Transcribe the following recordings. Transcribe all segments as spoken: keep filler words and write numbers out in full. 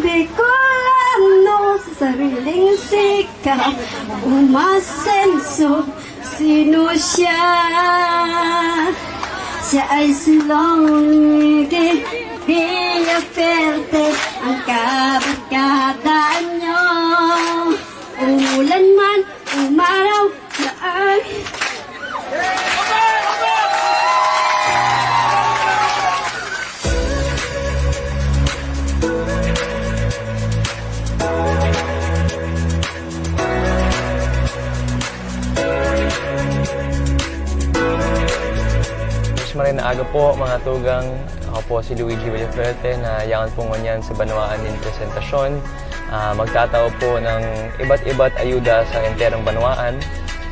Bicolano sa sariling sikap, umasenso, sino siya? Siya ay si Logie Villaferte, ang kabarkada nyo. Umulan man, umaraw, saan? Mas maray na aga po, mga tugang. Ako po si Luigi Villaferte, na yaon po ngunyan sa banwaan nin presentasyon. Ah, magtatao po ng iba't iba't ayuda sa enterong banwaan.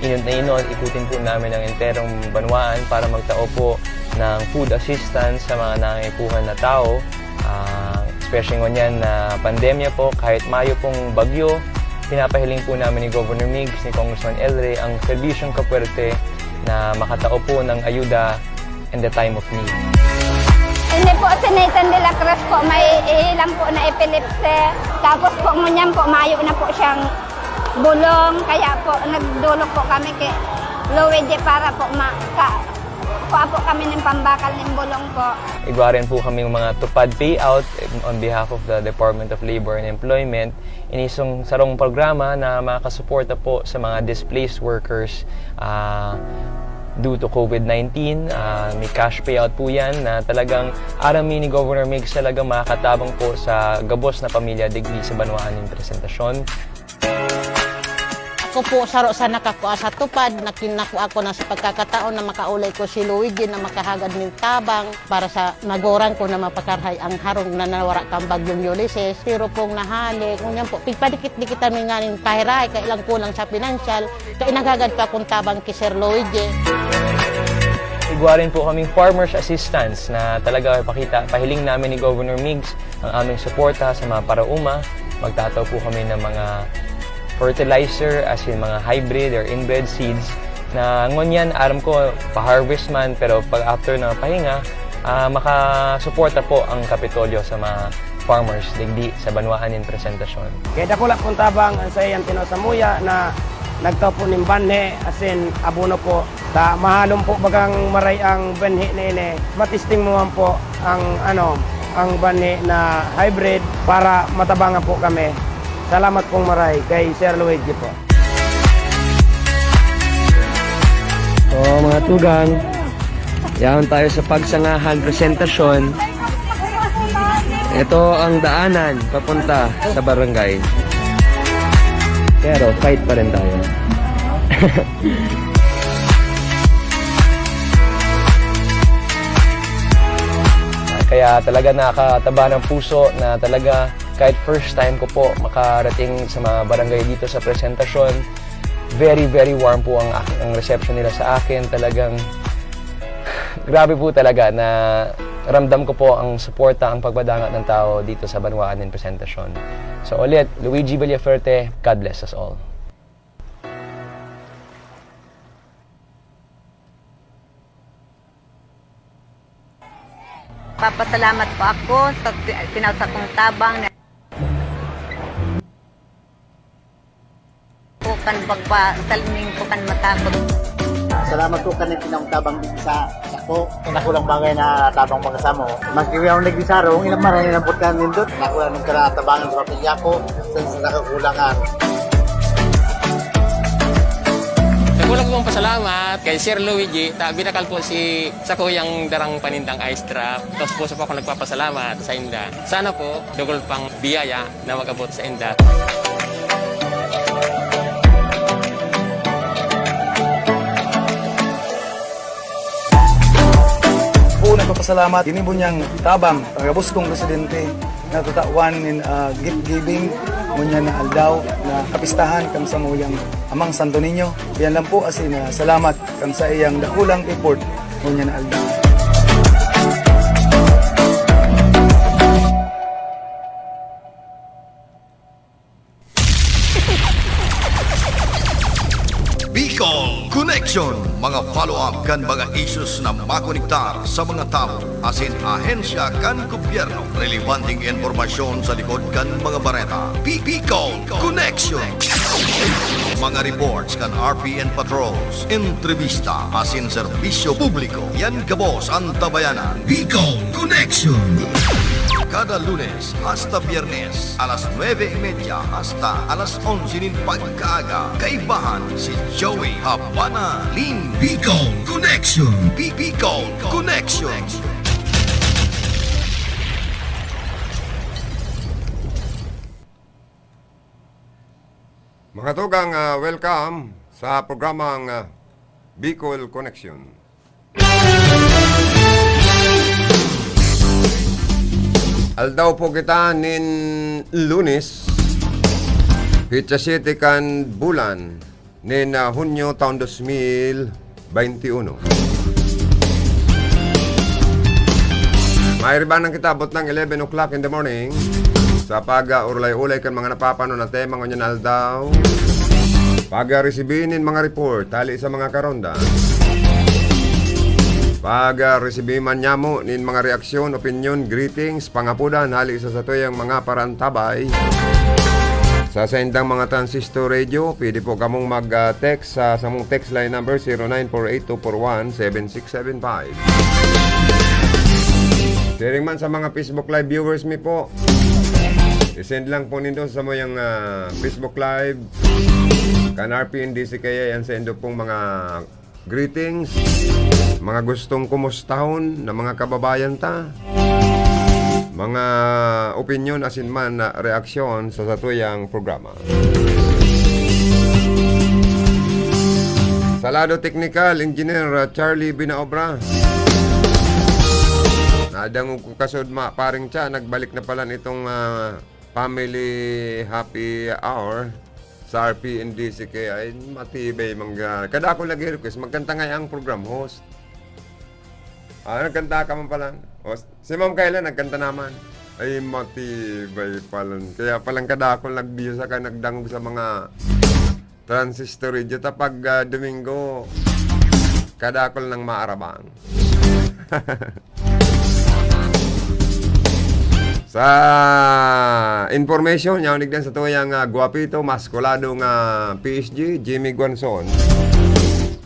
Inot na inot, ikutin po namin ang enterong banwaan para magtao po ng food assistance sa mga nangangaipuhan na tao. Ah, especially ngunyan na pandemya po, kahit mayo pong bagyo, pinapahiling po namin ni Governor Migs, ni Congressman El Rey, ang serbisyong kapuwerte na makatao po ng ayuda in the time of need. Ini po si Nathan de la Cruz po, may ilang po na epilepsy. Tapos po, ngunyan po, mayo na po siyang bulong. Kaya po, nagdolok po kami kay Luigi para po ma-, ka-, kuha po kami ng pambakal ng bulong po. Igwa rin po kaming mga TUPAD payout on behalf of the Department of Labor and Employment. Ini song sarong programa na makasuporta po sa mga displaced workers, ah, due to COVID nineteen. Ah, may cash payout po yan na talagang aram mi ni Governor Migs talagang makakatabang po sa gabos na pamilya digdi sa banwaan nin presentasyon. Ako po, saro sa nakakua sa TUPAD, na kinakua ko na sa pagkakataon na makaulay ko si Luigi na makahagad nin tabang para sa nagoran ko na mapakarahay ang harong na nawara kan Bagyong Ulysses. Pero pong nahali, ngunyan po, pigpadikit-dikitan mi nganing pahirahay, kailang kulang sa pinansyal, kaya naghagad pa akong tabang ki Sir Luigi. Igwa rin po kaming farmers assistance na talaga pakita, pahiling namin ni Governor Migs ang aming suporta sa mga parauma. Magtataw po kami ng mga fertilizer, as in mga hybrid or inbred seeds, na ngunyan, aram ko, pa-harvest man, pero pag after na pahinga, ah, makasuporta po ang Kapitolyo sa mga farmers digdi sa banwaan nin presentasyon. Kaya dakula pong tabang ang saiyang tinao samuya na nagtao po nin banhi, asin abono po. Ta mahalon po bagang maray ang banhi na ini, matisting mo man po ang, ano, ang banhi na hybrid para matabangan po kami. Salamat pong maray kay Sir Luigi po. So, mga tugang, yaon tayo sa pagsangahan presentasyon. Ito ang daanan papunta sa barangay. Pero fight pa rin tayo. Kaya talaga nakakataba ng puso na talaga kahit first time ko po makarating sa mga barangay dito sa presentasyon, very, very warm po ang, ang reception nila sa akin. Talagang grabe po talaga na ramdam ko po ang suporta, ang pagpadangat ng tao dito sa banwaan nin presentasyon. So ulit, Luigi Villaferte, God bless us all. Papasalamat po ako sa ti-, tinao sakong tabang na po kan pagpasalming ko kan matakot. Salamat po kan tinaong tabang din sa sako. Nakulang bagay na tabang mga samo. Magkiwiyaw na gisaro, ilang maray na putkan nindot. Nakulang ng karatabangan sa pamilya ko, sa, sa nakakulangan. Nagkulang pong pasalamat kay Sir Luigi, ta binakal po si sakuyang darang panindang ice drop. Tapos puso po ako nagpapasalamat sa inda. Sana po, dugol pang biyaya na mag-abot sa inda. Po, nagpapasalamat. Ginibo niyang tabang, taga Bustong Residente, na tatawan nin, ah, gift giving, ngunyan na aldaw, na kapistahan kan samuyang Amang Santo Niño. Yan lang po, asin, ah, salamat kan saiyang dakulang effort, ngunyan na aldaw. Connection, mga follow-up kan mga issues na makonektar sa mga tawo asin ahensya kan gobyerno, relebanteng impormasyon sa likod kan mga bareta. Bicol Connection. Mga reports kan R P N patrols, entrevista asin serbisyo publiko. Yan gabos an tabayanan. Bicol Connection. Kada Lunes hasta Biyernes, alas nuebe y media hasta alas onse nin pagkaaga, kaibahan si Joey Habana Lin. Bicol Connection. Bicol Connection. Mga tugang, ah, welcome sa programang, ah, Bicol Connection. Aldaw po kita nin Lunes, petsa siyete kan bulan nin, ah, Hunyo, taon dos mil baynte uno. Mairibanan kita abot ng eleven o'clock in the morning sa pag-, ah, urlay-ulay kan mga napapanon na tema ngunyan aldaw. Pag-, ah, resibi nin mga report hali sa mga karonda. Pag-, ah, resibi man nyamo nin mga reaksyon, opinyon, greetings, pangapodan hali sa satuyang mga parantabay. Sa saindang mga transistor radio, pwede po kamong mag, ah, text sa samong text line number, zero nine four eight two four one seven six seven five. Siring man sa mga Facebook Live viewers mi po, i-send lang po nindo sa samuyang, ah, Facebook Live kan R P N D C K I an saindo pong mga greetings, mga gustong kumustahon na mga kababayan ta, mga opinyon asin man na reaksyon sa satuyang programa. Sa lado teknikal, Engineer, ah, Charlie Binaobra. Nadangog ko kasod ma-, paring Cha, nagbalik na pala nitong, ah, Family Happy Hour sa R P N D C K I. Matibay mangga. Kadakol nag-request, magkanta nga ang program host. Ah, nagkanta ka man pala. O, si Ma'am Kayla, nagkanta naman. Ay, matibay palan. Kaya palang kadakol nagbiyo sa ka, nagdangog sa mga transistor radio. Ta pag, ah, Domingo, kadakol nang maarabang. Sa information, yaon digdan sa tuyang, ah, gwapito, maskulado nga P S G, Jimmy Guanzon.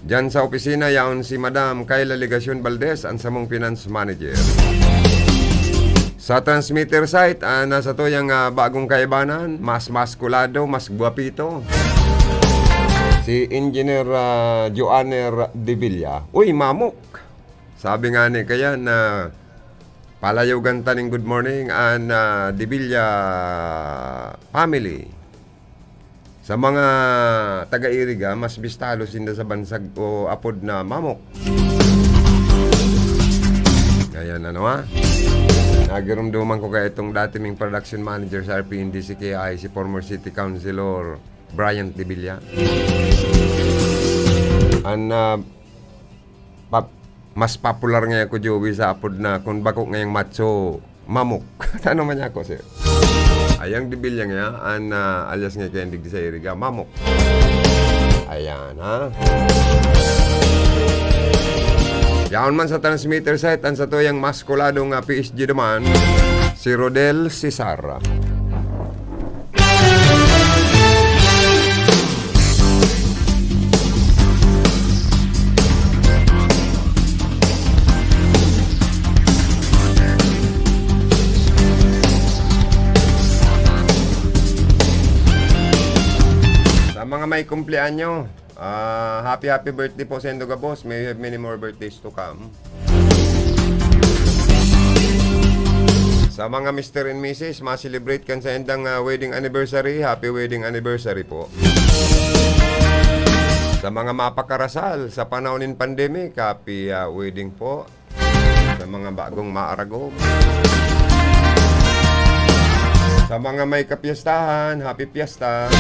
Diyan sa opisina, yaon si Madam Kayla Legacion Valdez, ang samong finance manager. Sa transmitter site, ah, nasa tuyang, ah, bagong kaibanan, mas maskulado, mas gwapito. Si Engineer, ah, Joanner Devilla. Uy, mamok! Sabi nga ni kaya na palayogan ta ning good morning an, ah, Devilla family. Sa mga taga-Iriga, mas bistalo sinda sa bansag o apod na Mamok. Ngayon, ano, ha? Nagirumduman ko kaya itong dati ming production manager sa R P N D C K I, si former city councilor Bryant Devilla. An, ah, pap-, mas popular nga ako, Joey, sa apod na kun bako ngayang macho, Mamok. Tano man niya ako, sir? Ayang Devilla nga, an, ah, alias nga kaya digdi sa Iriga, Mamok. Ayan, ha? Yaon man sa transmitter site, an satuyang maskulado nga P S G duman, si Rodel Cesar. Sa mga may kumpleanyo, ah, happy, happy birthday po sa indo gabos. May you have many more birthdays to come. Sa mga Mister and Missus, ma-celebrate kan sa indang, ah, wedding anniversary, happy wedding anniversary po. Sa mga mapakarasal sa panahon nin pandemic, happy, ah, wedding po. Sa mga bagong maaragog. Sa mga may kapiyastahan, happy piyesta.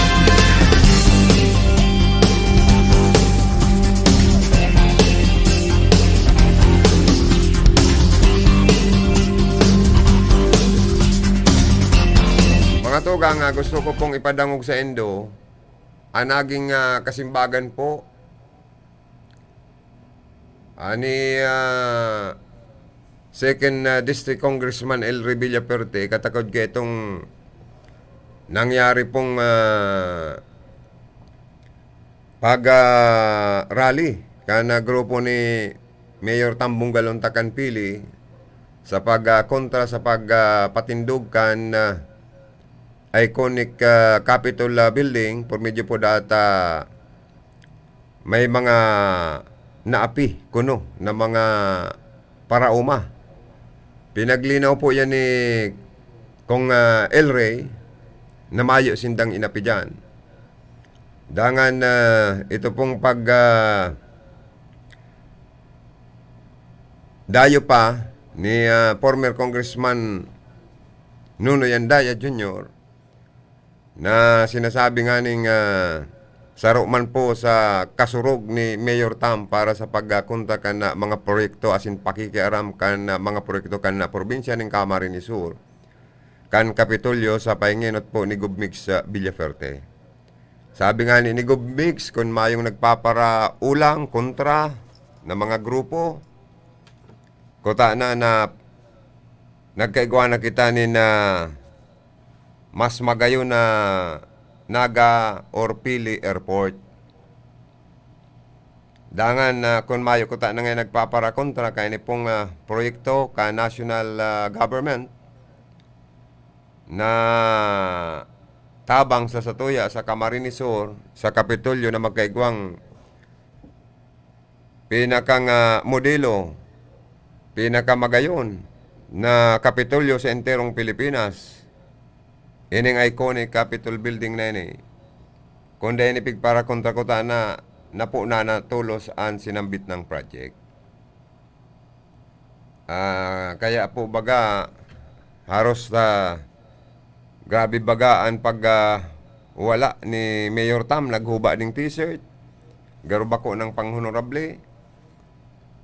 Mga tugang, ah, gusto ko pong ipadangog sa indo, an naging, ah, kasimbagan po Ani, ah, Second, ah, District Congressman El Revilla Perte, katakod kaitong nangyari pong, ah, pag, ah, rally kan, ah, grupo ni Mayor Tambong Galonta kan Pili sa pag, ah, kontra sa pag, ah, patindog kan, ah, iconic, ah, Capitol, ah, building, por medyo po data may mga naapi kuno na mga paraoma. Pinaglinaw po yan ni Kong, ah, El Rey na mayo sindang inapi diyan. Dangan, ah, ito pong pag, ah, dayo pa ni, ah, former Congressman Nonoy Andaya Junior na sinasabi nga ning, ah, saro man po sa kasurog ni Mayor Tam para sa pagkakontra kan, ah, mga proyekto asin pakikiaram kan, ah, mga proyekto kan, ah, probinsya ning Camarines Sur, kan Kapitolyo sa pahingenot po ni Gov Migs, ah, Villafuerte. Sabi nga ni, ni Gov Migs, kun mayong nagpaparaulang kontra na mga grupo, kuta na, na nagkaigwa na kita nin, ah, mas magayon na Naga or Pili Airport. Dangan, ah, kun mayo kuta na nga nagpaparakontra kaini pong, ah, proyekto ka national, ah, government na tabang sa satuya sa Camarines Sur, sa Kapitolyo na magkaigwang pinakang, ah, modelo, pinakamagayon na Kapitolyo sa enterong Pilipinas. Ining iconic Capitol Building na ini, kun dai ini pigparakontra kuta na, napo na na tolos an sinambit nang project. Ah, kaya po baga, haros, ah, grabe baga an pag, ah, wala ni Mayor Tam, naghuba ning t-shirt, garo bako nang panghonorable.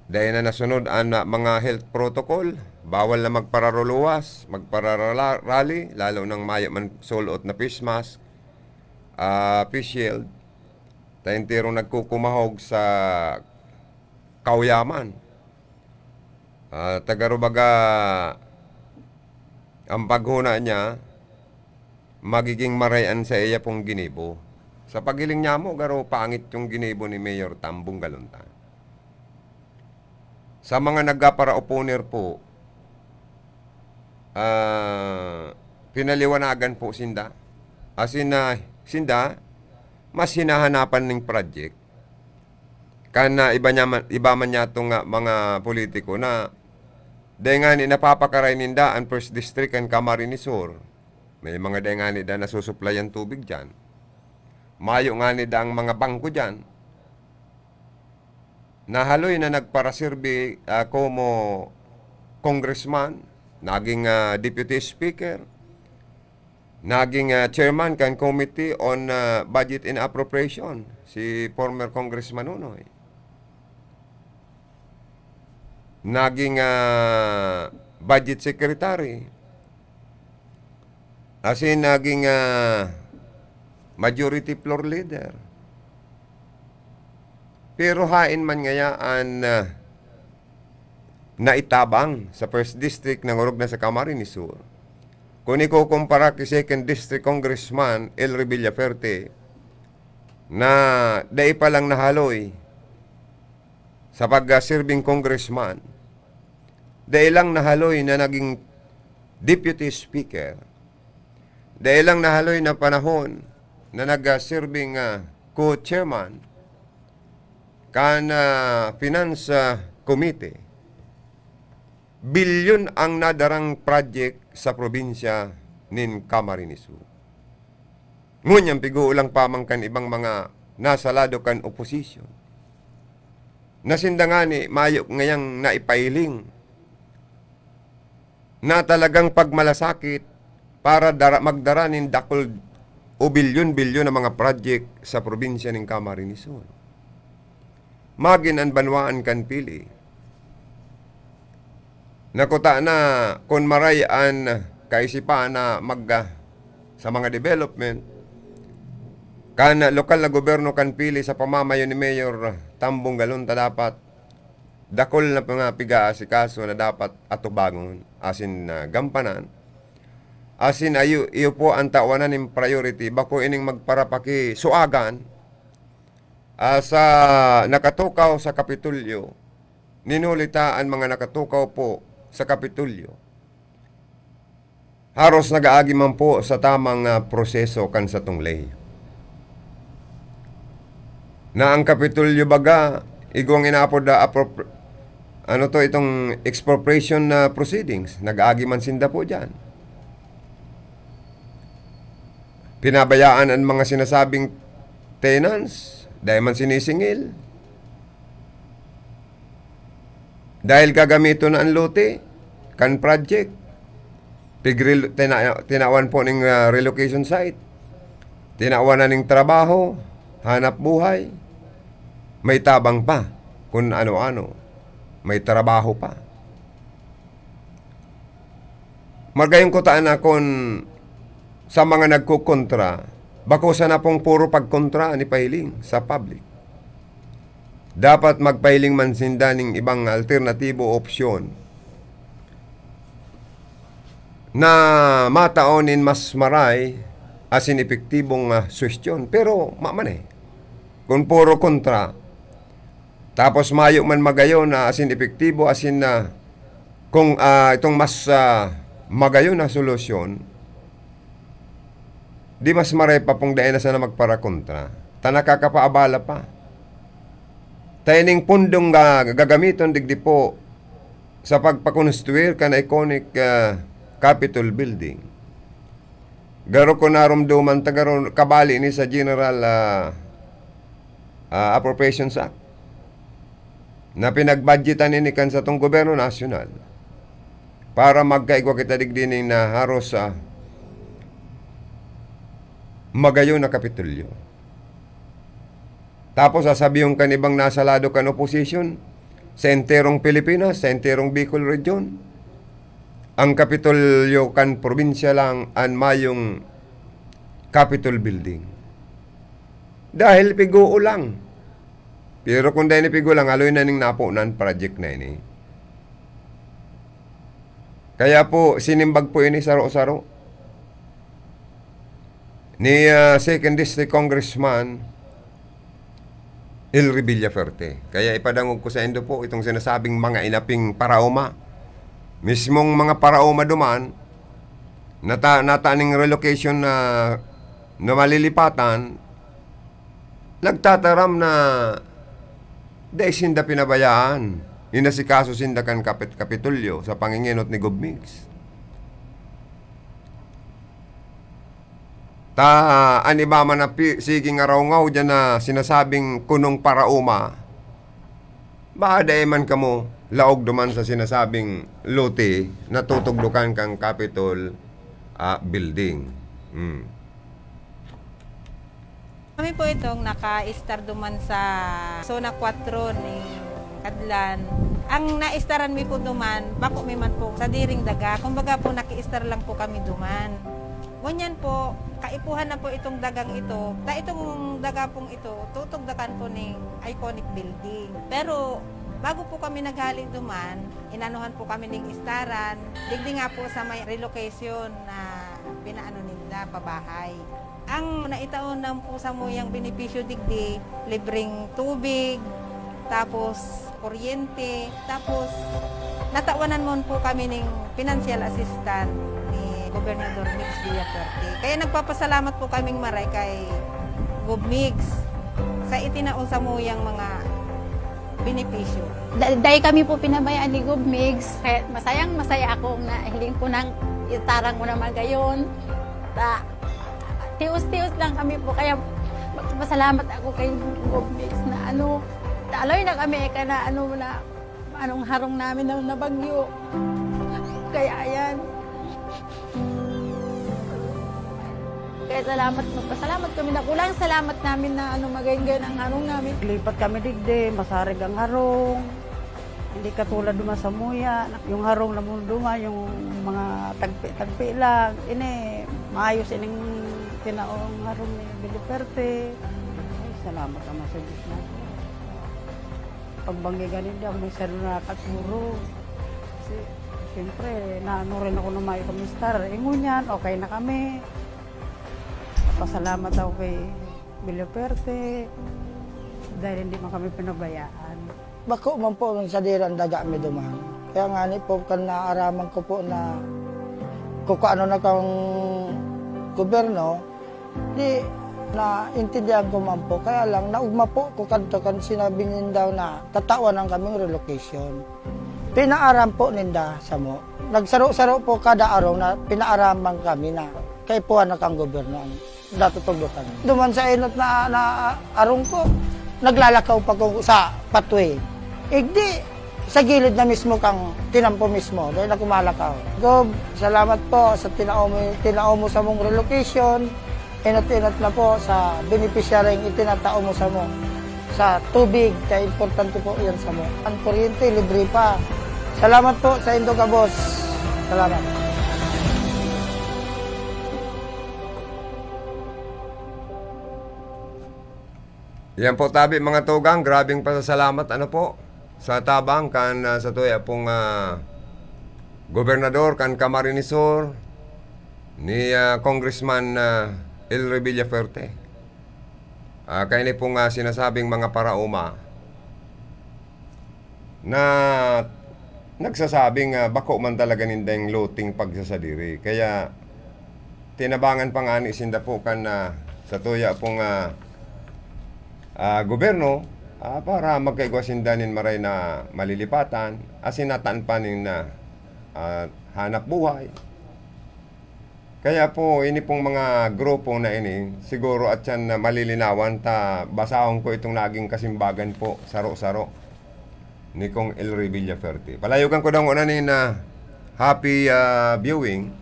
Dai na nasunod an, ah, mga health protocol, bawal na magpararuluwas, magpararala-, rally, lalo nang mayo man sul-ot na face mask, ah, face shield. Ta enterong nagkukumahog sa kauyaman. Ah, ta garo baga, ang paghona niya, magiging maray an saiya pong ginibo. Sa paghiling niya mo, garo pangit yung ginibo ni Mayor Tambong Galunta. Sa mga nagkaparaoponer po, ah, pinaliwanagan po sinda. As in, ah, sinda, mas hinahanapan ning project. Kan, ah, iba niya man, iba man niya itong, ah, mga politiko na dai ngani napapakaray ninda an First District kan Camarines Sur. May mga dai ngani da nasusuplayan tubig diyan. Mayo ngani da ang mga bangko diyan. Nahaloy na nagparaserbi, ah, komo congressman, naging, ah, deputy speaker, naging, ah, chairman kan Committee on, ah, Budget and Appropriation, si former Congressman Nonoy. Naging, ah, budget secretary. As in, naging, ah, majority floor leader. Pero haen man ngaya an, ah, naitabang sa First District, nangorog na sa Camarines Sur. Kun ikukumpara ki Second District Congressman Elry Villafuerte, na dai pa lang nahaloy sa pagkasirbing congressman, dai lang nahaloy na naging deputy speaker, dai lang nahaloy na panahon na nagsirbing, ah, co-chairman kan, ah, Finance, ah, Committee, bilyon ang nadarang project sa probinsya nin Camarines Sur. Ngunyan pig-uulang pa man kan ibang mga nasa lado kan oposisyon, na sinda ngani mayo ngayang naipahiling na talagang pagmalasakit para dara-, magdara nin dakul o bilyon-bilyon na mga project sa probinsya nin Camarines Sur. Magin an banwaan kan Pili. Nakuta na kun maray an kaisipan na mag-, sa mga development, kan lokal na gobyerno kan Pili sa pamamayo ni Mayor Tambong Galunta dapat dakul na mga piga-asikaso na dapat atubangon asin, ah, gampanan. Asin ayo, iyo po an tawanan nin priority, bako ining magparapakisuagan, ah, sa nakatukaw sa Kapitolyo. Ninuli ta an mga nakatukaw po sa Kapitolyo. Haros nag-aagi man po sa tamang, ah, proseso kan satong ley. Na ang Kapitolyo baga, igwang inaapod na appro-, ano to, itong expropriation na proceedings, nag-aagi man sinda po diyan. Pinabayaan an mga sinasabing tenants, dai man sinisingil. Dahil gagamiton na an lote kan project. Pigrel-, tina-, tinawan po ning, ah, relocation site. Tinawan na ning trabaho, hanap buhay. May tabang pa, kun ano-ano. May trabaho pa. Magayon ko ta an akon sa mga nagkokontra, bako sana pong puro pagkontra an ipahiling sa public. Dapat magpahiling man sinda nin ibang alternatibo o opsyon na matao nin mas maray asin epektibong, ah, suhestyon. Pero, maman eh, kun puro kontra, tapos mayo man magayon na asin epektibo, asin na kung, ah, itong mas, ah, magayon na solusyon, di mas maray pa pong dai na sana magparakontra. Ta nakakapaabala pa. Ta ining pundong ga-, gagamiton digdi po sa pagpakonstruir kan iconic, ah, Capitol Building. Garo ko naromdoman ta garo kabali ni sa General, ah, ah, Appropriations Act na pinagbudgetan ini kan satong gobyerno nasyonal para magkaigwa kita digdi nin, ah, haros, ah, magayon na Kapitolyo. Tapos sasabihon kan ibang nasa lado kan oposisyon, sa enterong Pilipinas, sa enterong Bicol Region, ang Kapitolyo kan probinsya lang an mayong Capitol Building. Dahil pig-oo lang. Pero kung dai ni pig-oo lang, haloy na ning naponan project na ini. Kaya po, sinimbag po ini saro-saro ni, ah, Second District Congressman Elry Villafuerte. Kaya ipadangog ko saindo po itong sinasabing mga inaping paraoma. Mismong mga paraoma duman, nata-, nataning relocation na, na malilipatan, nagtataram na dai sinda pinabayaan. Inasikaso sinda kan Kapit-, Kapitolyo sa pangingenot ni Gob Migs. Ta, an iba man na pi-, sige ngarawgaw diyan na sinasabing kunong paraoma, baka dai man kamo laog duman sa sinasabing lote na tutugdokan kan Capitol, ah, Building. Hmm. Kami po itong naka-estar duman sa Zona Cuatro ni Kadlan. Ang naestaran mi po duman, bako mi man po sa diring daga. Kumbaga po, naki-estar lang po kami duman. Ngunyan po, kaipuhan na po itong dagang ito. Ta itong daga pong ito, tutugdakan po ning iconic building. Pero bago po kami naghali duman, inanuhan po kami ning estaran. Digdi nga po sa may relocation na pinaano ninda, pabahay. Ang naitaon lang po samuyang benepisyo digdi, libreng tubig, tapos kuryente, tapos natawanan man po kami ning financial assistant ni Gobernador Migs Villafuerte. Kaya nagpapasalamat po kaming maray kay Gob Migs sa itinao samuyang mga benepisyo. Da-, dai kami po pinabayaan ni Gob Migs, kaya masayang-masaya ako na hiling ko nang estaran ko na magayon. Ta-, tios-tios lang kami po, kaya magpapasalamat ako kay Gob Migs na ano, taloy na kami ka na ano, na anong harong namin na nabagyo. Kaya ayan. Kaya salamat, magpasalamat kami, dakulang salamat namin na ano, magayon-gayon ang harong namin. Lipat kami digdi, masarig ang harong. Hindi katulad duman sa Muya, yung harong na duman, yung mga tagpi-tagpi lang. Ini, maayos ining tinaong harong ni Billy Perte. Ay, salamat naman sa Diyos natin. Pagbanggi gani, di ako masyado nakakaturo. Kasi, siyempre, naano rin ako ng mga kamistar. Eh, ngunyan, okay na kami. Pasalamat ako kay Villaferte dahil hindi man kami pinabayaan. Bako man po ang sadiri ang daga mi duman. Kaya nga ni po, kan naaraman ko po na kung ano na kang gobyerno, di naintindihan ko man po. Kaya lang, naugma po ko kadto kan sinabi ninda na tatawan ang kaming relocation. Pinaaram po ninda samo. Nagsaro-saro po kada araw na pinaaraman kami na kaipuhan na kang gobyerno ang datutugdotan. Duman sa enot na, na arong ko, naglalakaw pa ko sa pathway. Igdi, sa gilid na mismo kang tinampo mismo, dahil ako malakaw. Gob, salamat po sa tinao mo, tinao mo sa mong relocation. Enot-enot na po sa benepisyaryong itinatao mo sa mo. Sa tubig, kaya importante po yan sa mo. Ang kuryente, libre pa. Salamat po sa indo gabos. Salamat. Yan po, tabi, mga tugang, grabing pasasalamat, ano po, sa tabang kan, ah, sa tuya pong, ah, gobernador kan Camarines Sur, ni, ah, Congressman, ah, El Revilla Fuerte. Ah, kaini pong, ah, sinasabing mga paraoma na nagsasabing, ah, bako man talaga nindang loting pagsasadiri. Kaya tinabangan pa ngani sinda po kan, ah, sa tuya pong, ah, ah, gobyerno, ah, para magkaigwa sinda nin maray na malilipatan, asin nataan pa nin, ah, ah, hanap buhay. Kaya po, ini pong mga grupo na ini, siguro at yan na malilinawan ta, basahon ko itong naging kasimbagan po, saro-saro, ni Kong El Revilla Fuerte. Palayogan ko daw ngona nin, ah, happy, ah, viewing.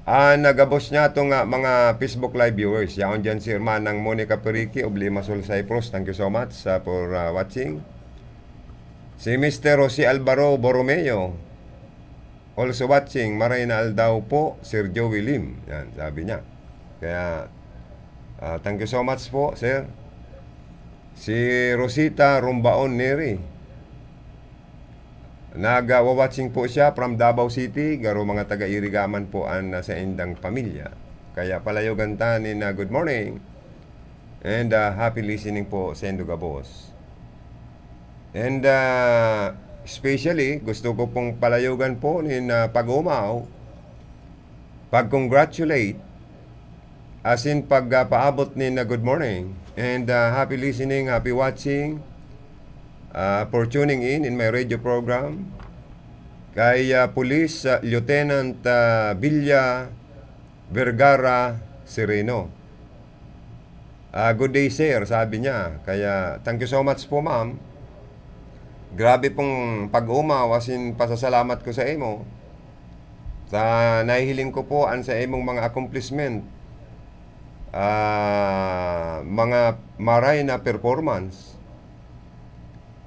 Ah, nagabos niya itong, ah, mga Facebook Live viewers. Yaon dyan si Hermanang Monica Perique of Limassol, Cyprus. Thank you so much, ah, for, ah, watching. Si Mister Jose Alvaro Borromeo, also watching, "Maray na aldaw po, Sir Joey Lim." Yan, sabi niya. Kaya, ah, thank you so much po, sir. Si Rosita Rumbaon Neri. Nag, ah, wa-watching po siya from Davao City, garo mga taga-Irigaman po an, ah, saindang pamilya. Kaya palayogan ta nin, ah, good morning and, ah, happy listening po saindo gabos. And, ah, especially, gusto ko pong palayogan po nin, ah, pag-umaw, pag-congratulate, asin pag, ah, paabot nin, ah, good morning and, ah, happy listening, happy watching, ah, for tuning in in my radio program kay, ah, Police, ah, Lieutenant, ah, Villa Vergara Sereno. Ah, "Good day, sir," sabi niya. Kaya, thank you so much po, ma'am. Grabe pong pag-umaw, as in, pasasalamat ko sa imo. Sa nahihiling ko po, an sa imong mga accomplishment, ah, mga maray na performance.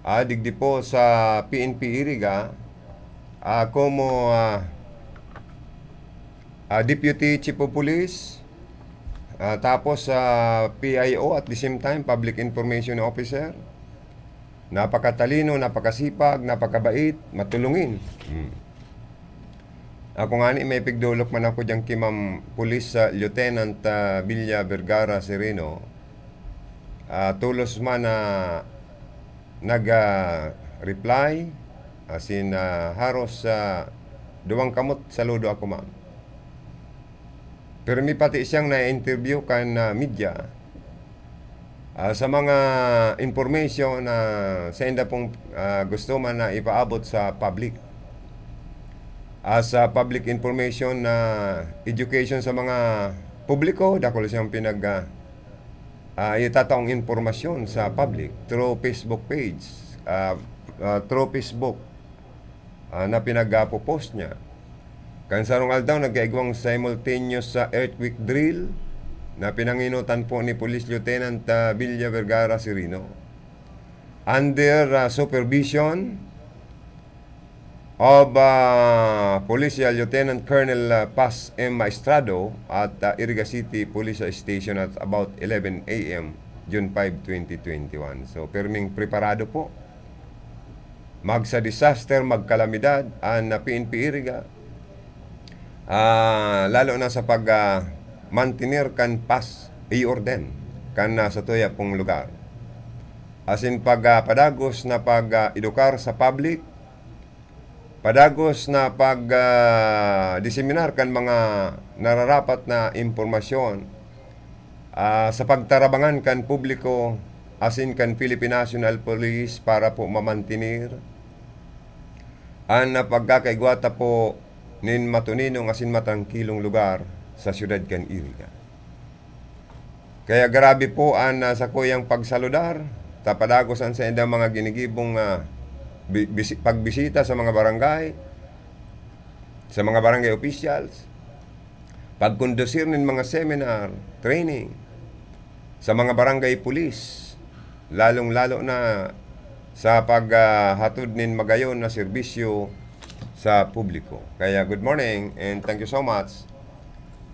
Ah, digdi po sa P N P Iriga, ah, como, ah, ah, Deputy Chief of Police, ah, tapos sa P I O, at the same time, Public Information Officer. Napakatalino, napakasipag, napakabait, matulungin. Hmm. Ako ngani, may pigdolok man ako diyan ki Ma'am Police, ah, Lieutenant, ah, Villa Vergara Sereno. Ah, tolos man na nag, ah, reply, as in, ah, haros, ah, duwang kamot, saludo ako, ma'am. Pero may pati siyang na-interview kan, ah, media. Ah, sa mga information na sainda pong, ah, gusto man na ipaabot sa public. Ah, sa public information na education sa mga publiko, dakul siyang pinag, ah, ah, itataong impormasyon sa public through Facebook page, ah, ah, through Facebook, ah, na pinag-apo-post niya. Kan sarong aldaw, nagkaigwang simultaneous sa earthquake drill na pinanginutan po ni Police Lieutenant, ah, Villa Vergara Sereno. Under, ah, supervision of, ah, Police Lieutenant Colonel, ah, Paz M. Maestrado at, ah, Iriga City Police Station at about eleven A M, June five, twenty twenty-one. So, pirming preparado po. Magsa-disaster, magkalamidad, an P N P Iriga, ah, lalo na sa pag, ah, mantener kan paz y orden kan, ah, satuya pong lugar. Asin pag, ah, padagos na pag, ah, edukar sa public, padagos na pag, ah, diseminar kan mga nararapat na impormasyon, ah, sa pagtarabangan kan publiko asin kan Philippine National Police para po mamantener an, ah, pagkakaigwa ta po nin matuninong asin matrangkilong lugar sa siyudad kan Iriga. Kaya grabe po an, ah, sakuyang pagsaludar, ta padagos an saindang mga ginigibong, ah, bi-, bisi-, pagbisita sa mga barangay, sa mga barangay officials, pagkondusir nin mga seminar, training, sa mga barangay pulis, lalong-lalo na sa paghatod nin magayon na serbisyo sa publiko. Kaya good morning and thank you so much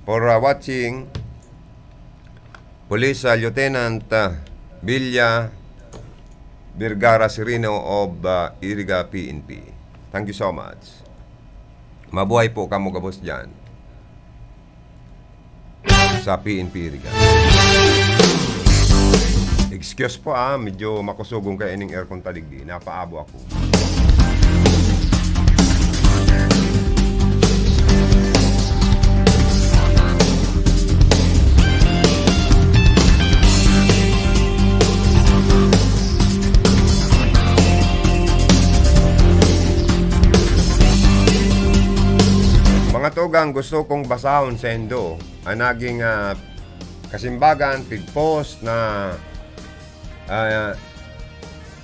for, uh, watching. Police, uh, Lieutenant, uh, Villa Vergara Sereno of, uh, Iriga P N P. Thank you so much. Mabuhay po kamo gabos dyan sa P N P Iriga. Excuse po, ah, medyo makusugon kaya ining aircon ta digdi. Napaabo ako. Mga tugang, gusto kong basahon saindo an naging, ah, kasimbagan, pigpost na, ah,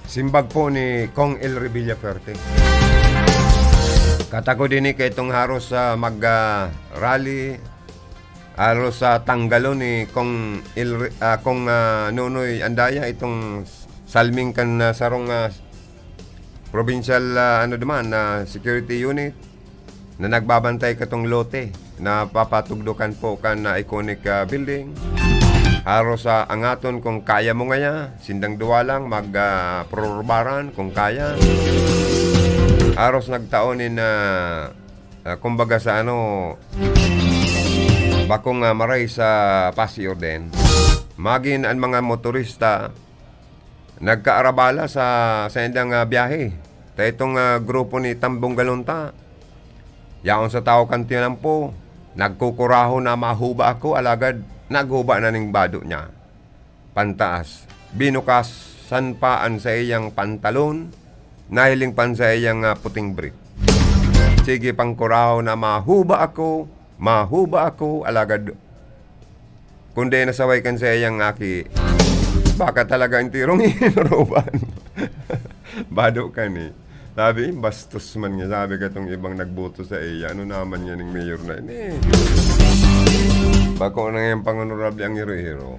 simbag po ni Cong Elry Villafuerte. Katakod ini kay itong haros, ah, mag, ah, rally, haros, ah, tanggalon ni Cong Elry, ah, Cong, ah, Nonoy Andaya itong salming kan, ah, sarong, ah, provincial, ah, ano naman, ah, security unit na nagbabantay katong lote na papatugdokan po kan, ah, iconic, ah, building. Haros sa angaton kung kaya mo ngaya, sindang duwa lang, mag, ah, prorbaran kung kaya. Haros nagtao nin, ah, ah, kumbaga sa ano, bakong, ah, maray sa pasi orden. Magin an mga motorista, nagkaarabala sa saindang, ah, biyahe. Ta itong, ah, grupo ni Tambong Galunta, yaon sa tawo kan tinampo, nagkukuraho na mahuba ako, alagad naghuba na ning bado niya. Pantaas. Binukasan pa an saiyang pantalon, nahiling pa an saiyang, ah, puting brief. Sige pang kuraho na mahuba ako, mahuba ako, alagad kundi nasaway kan saiyang aki, baka talaga enterong inuruban. Bado ka ni. Sabi, bastos man nga, sabi katong ibang nagboto sa iya, ano naman yan yung mayor na ini? Bako na nga yung pangonorable ang hiro-hiro.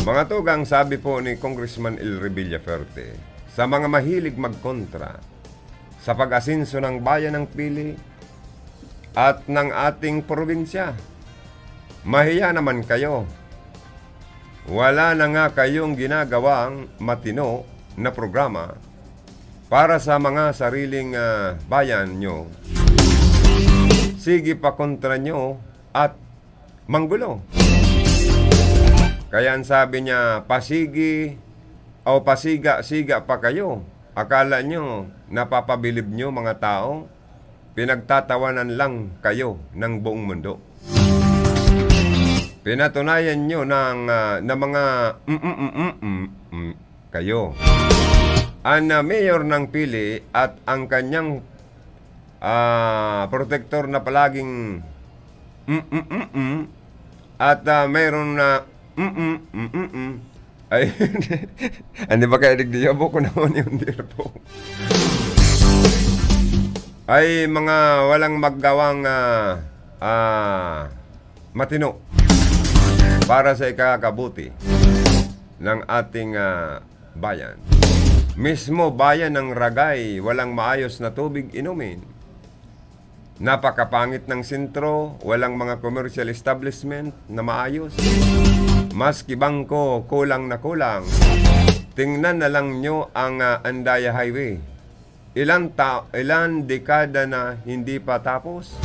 Mga tugang, sabi po ni Congressman Elry Villafuerte, sa mga mahilig magkontra sa pag-asenso ng bayan ng Pili at ng ating probinsya, mahiya naman kayo. Wala na nga kayong ginagawang matino na programa para sa mga sariling, ah, bayan nyo. Sige pa kontra nyo at manggulo. Kaya ang sabi niya, pasigi o pasiga-siga pa kayo. Akala nyo, napapabilib nyo mga tao? Pinagtatawanan lang kayo ng buong mundo. Pinatunayan nyo ng, ah, na mga mm, mm, mm, mm, mm kayo. Ang, ah, mayor ng Pili at ang kanyang, ah, protektor na palaging mm, mm, mm, mm, at, ah, mayroon na mm, mm, mm, mm, mm. Ay, hindi ba kaya digdi? Abo ko naman yung dear po. Ay, mga walang maggawang, ah, ah, matino para sa ikakabuti ng ating, ah, bayan. Mismo bayan ng Ragay, walang maayos na tubig inumin. Napakapangit ng sentro, walang mga commercial establishment na maayos. Maski bangko, kulang na kulang. Tingnan na lang nyo ang, ah, Andaya Highway. Ilan ta-, ilan dekada na hindi pa tapos.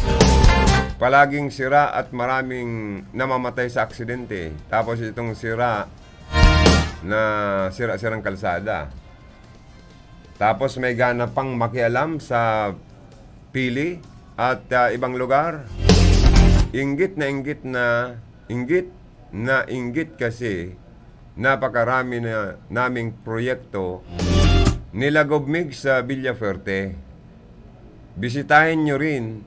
Palaging sira at maraming namamatay sa aksidente. Tapos itong sira na sira-sirang kalsada. Tapos may gana pang makialam sa Pili at, ah, ibang lugar. Inggit na inggit na, inggit na inggit kasi napakarami na naming proyekto nila Gov Migs sa Villafuerte. Bisitahin nyo rin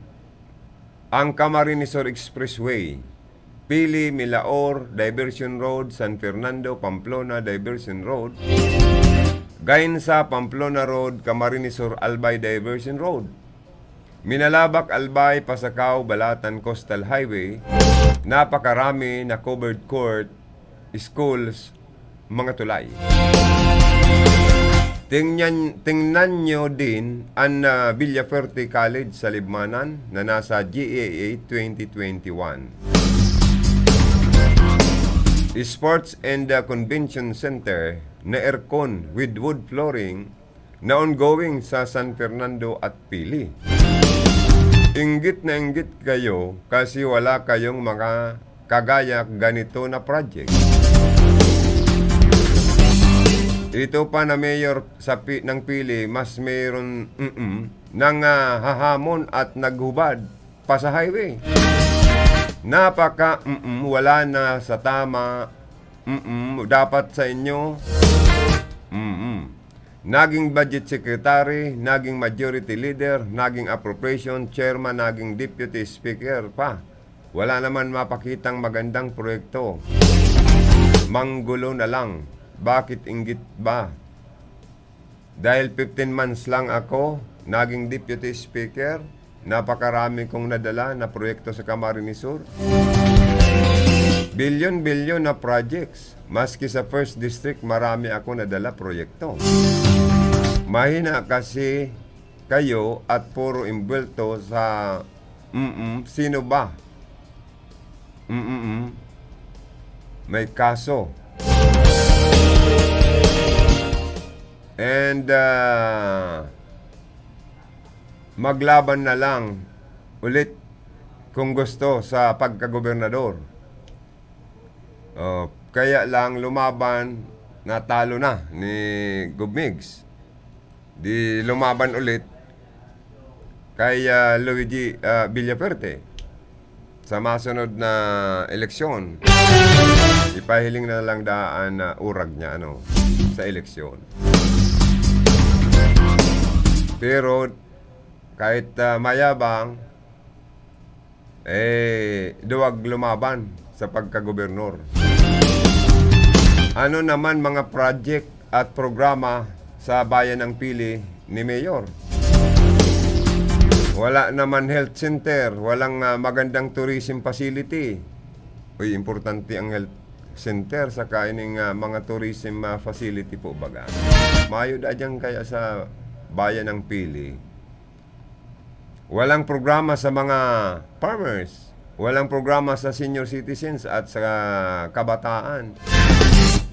ang Camarines Sur Expressway, Pili, Milaor Diversion Road, San Fernando, Pamplona Diversion Road, Gainza, Pamplona Road, Camarines Sur, Albay Diversion Road, Minalabac, Albay, Pasacao, Balatan Coastal Highway, napakarami na covered court, schools, mga tulay. Tingnan, tingnan nyo din an, ah, Villafuerte College sa Libmanan na nasa G A A twenty twenty-one. Sports and, ah, Convention Center na aircon with wood flooring na ongoing sa San Fernando at Pili. Inggit na inggit kayo kasi wala kayong mga kagaya ganito na project. Ito pa na mayor sa Pi-, ng Pili, mas mayroon, mm, nang, ah, hahamon at naghubad pa sa highway. Napaka, mm, wala na sa tama, mm, dapat sa inyo, mm, naging budget secretary, naging majority leader, naging appropriation chairman, naging deputy speaker pa. Wala naman mapakitang magandang proyekto. Manggulo na lang. Bakit inggit ba? Dahil fifteen months lang ako, naging deputy speaker, napakarami kong nadala na proyekto sa Camarines Sur. Bilyon-bilyon na projects. Maski sa first district, marami ako nadala proyekto. Mahina kasi kayo at puro imbwelto sa, mm, sino ba? Mm, mm. May kaso. And, ah, maglaban na lang ulit kung gusto sa pagkagobernador. Oh, kaya lang lumaban, natalo na ni Gov Migs. Di lumaban ulit kay, ah, Luigi, ah, Villafuerte sa masunod na eleksyon. Ipahiling na lang daan na urag niya, ano, sa eleksyon. Pero kahit, ah, mayabang, eh, duwag lumaban sa pagkagobernor. Ano naman mga project at programa sa Bayan ng Pili ni Mayor? Wala naman health center, walang, ah, magandang tourism facility. Uy, importante ang health center saka ining, ah, mga tourism, ah, facility po baga. Mayo da diyan kaya sa Bayan ng Pili. Walang programa sa mga farmers. Walang programa sa senior citizens at sa kabataan.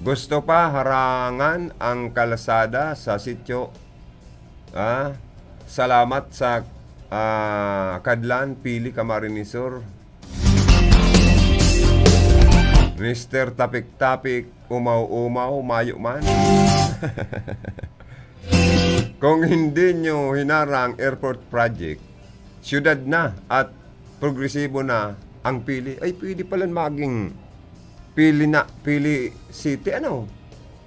Gusto pa harangan ang kalsada sa sitio. Ah, salamat sa, ah, Kadlan, Pili, Camarines Sur. Mister Tapik-Tapik, umaw-umaw, mayo man. Kung hindi nyo hinarang airport project, syudad na at progresibo na ang Pili. Ay, pwede pala maging Pili na, Pili City, ano?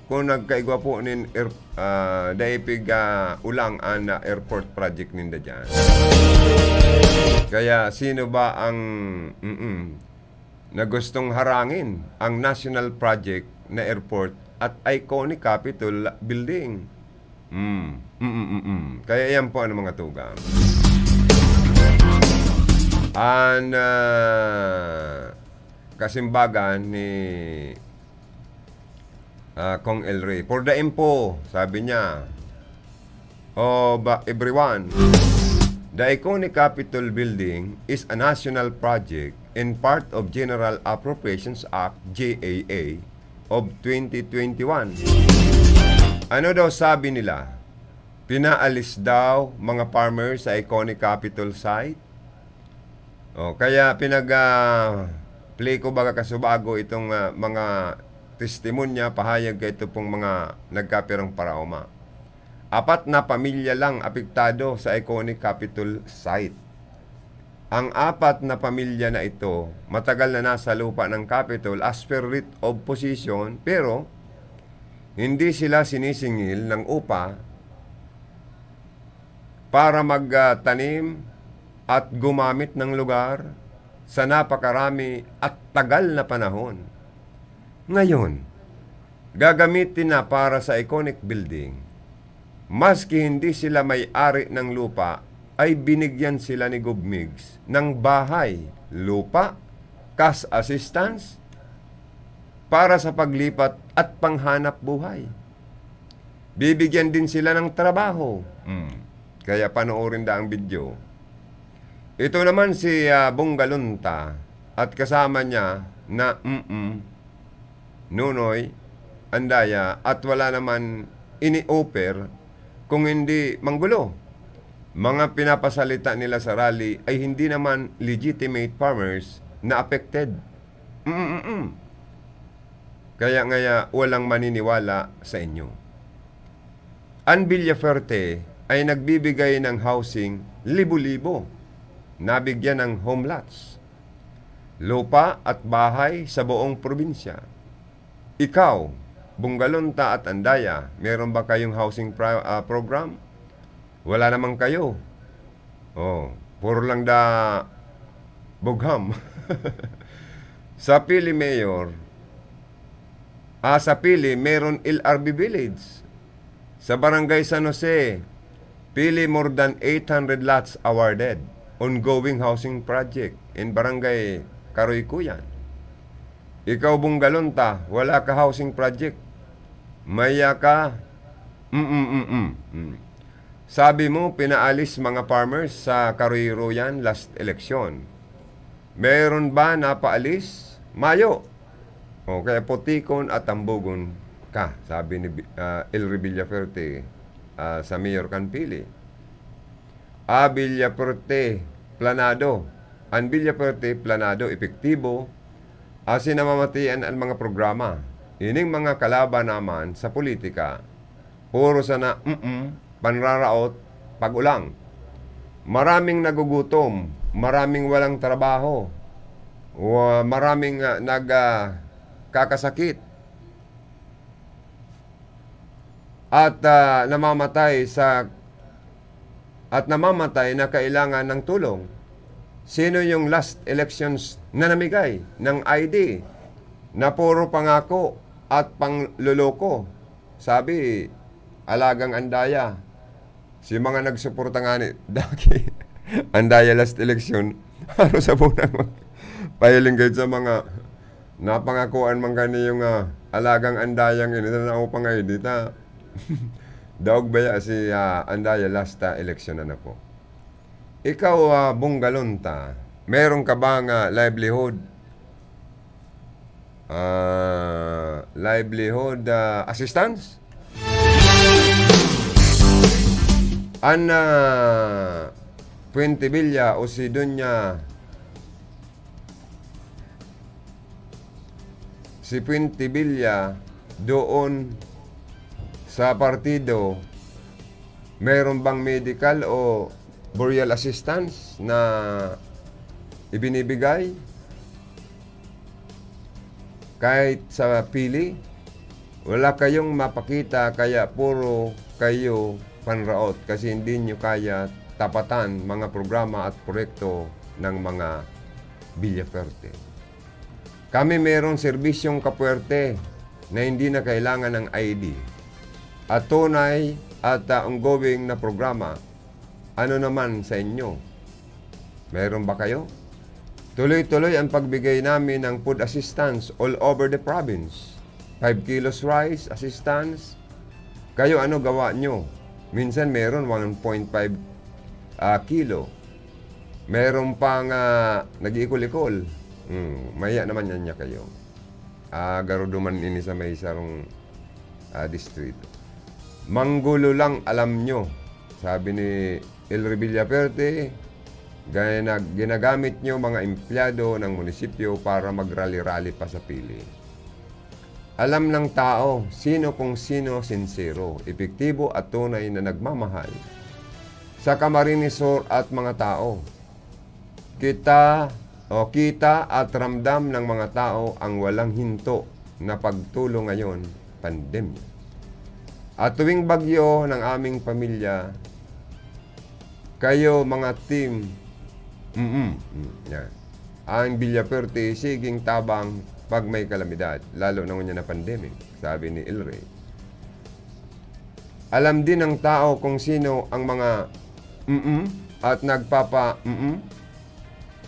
Kung nagkaigwa po nin air-, ah, dai pig, ah, ulang an, ah, airport project ninda dyan. Kaya sino ba ang, mm, na gustong harangin ang national project na airport at iconic Capitol Building? Mm, mm, mm, mm. Kaya yan po ang mga tugang. An, ah, kasimbagan ni, ah, Cong El Rey. For the info, sabi niya, "Oh, ba, everyone, the iconic Capitol Building is a national project and part of General Appropriations Act, G A A, of twenty twenty-one. Ano daw sabi nila? Pinaalis daw mga farmers sa iconic Capitol site? O, kaya pinag, ah, play ko baga kasubago itong, ah, mga testimonya, pahayag kaito pong mga nagkapirang paraoma. Apat na pamilya lang apektado sa iconic Capitol site. Ang apat na pamilya na ito, matagal na nasa lupa ng Capitol as per writ of possession, pero hindi sila sinisingil ng upa para magtanim at gumamit ng lugar sa napakarami at tagal na panahon. Ngayon, gagamitin na para sa iconic building. Maski hindi sila may-ari ng lupa, ay binigyan sila ni Gov Migs ng bahay, lupa, cash assistance para sa paglipat at panghanap buhay. Bibigyan din sila ng trabaho. Hmm. Kaya panoorin da ang video. Ito naman si, ah, Bonggalonta at kasama niya na, mm, Nonoy, Andaya, at wala naman ini-offer kung hindi manggulo. Mga pinapasalita nila sa rally ay hindi naman legitimate farmers na affected. Mm-mm. Kaya ngaya walang maniniwala sa inyo. An Villafuerte ay nagbibigay ng housing libo-libo. Nabigyan ng home lots, lupa at bahay sa buong probinsya. Ikaw, Bonggalonta at Andaya, meron ba kayong housing pro-, ah, program? Wala naman kayo. Oh, puro lang da bugham. Sa Pili Mayor, ah, sa Pili, meron L R B Village. Sa Barangay San Jose, Pili, more than eight hundred lots awarded. Ongoing housing project in Barangay Karoykuyan. Ikaw, Bonggalonta, wala ka housing project. Maya ka, mm, mm, mm, mm. Sabi mo, pinaalis mga farmers sa Karoykuyan last election. Meron ba napaalis? Mayo. O kaya putikon at tambugon ka, sabi ni Bi-, ah, Elry Villafuerte, ah, sa mayor kan Pili. Ah, Villafuerte, planado. An Villafuerte, planado, epektibo, asin namamatian an mga programa. Ining mga kalaban naman sa politika, puro sana, mm, panraraot, pag-ulang. Maraming nagugutom, maraming walang trabaho, wa-, maraming, ah, nag, ah, kakasakit at, ah, namamatay sa, at namamatay na kailangan ng tulong. Sino yung last elections na namigay ng I D na puro pangako at pangloloko? Sabi, alagang andaya. Si mga nagsuporta ngani, daki. Andaya last election, haro sa bunang mag-, pahiling kayo sa mga napangakuan man kani yung, ah, alagang andayang ini, na naupang ay di ta. Daog baya si, ah, andaya last, ah, election na po. Ikaw, ah, Bonggalonta, meron ka bang, ah, livelihood? Ah, livelihood, ah, assistance? An, ah, Puente Villa o si Doña, si Puente Villa doon sa partido, meron bang medical o burial assistance na ibinibigay? Kahit sa Pili, wala kayong mapakita, kaya puro kayo panraot kasi hindi nyo kaya tapatan mga programa at proyekto ng mga Villafuerte. Kami merong serbisyong kapuwerte na hindi na kailangan ng I D at tunay at, ah, ongoing na programa. Ano naman sa inyo? Meron ba kayo? Tuloy-tuloy ang pagbigay namin ng food assistance all over the province. Five kilos rice assistance. Kayo, ano gawa nyo? Minsan meron one point five, ah, kilo. Meron pang, ah, nag-iikol-ikol. Hmm, mahiya naman yan niya kayo. Ah, garo duman ini sa may sarong, ah, distrito. "Manggulo lang alam nyo," sabi ni El Revilla Perte, "gina-, ginagamit nyo mga empleyado ng munisipyo para magrali-rali pa sa pili. Alam ng tao sino kung sino sinsero, epektibo at tunay na nagmamahal sa Camarines Sur at mga tao. Kita, o kita at ramdam ng mga tao ang walang hinto na pagtulo ngayon, pandemya. At tuwing bagyo ng aming pamilya, kayo mga team, mm, mm, yan. Ang Villaperte, siging tabang pag may kalamidad, lalo na ngunyan na pandemic," sabi ni El Rey. "Alam din ng tao kung sino ang mga mm at nagpapa-mm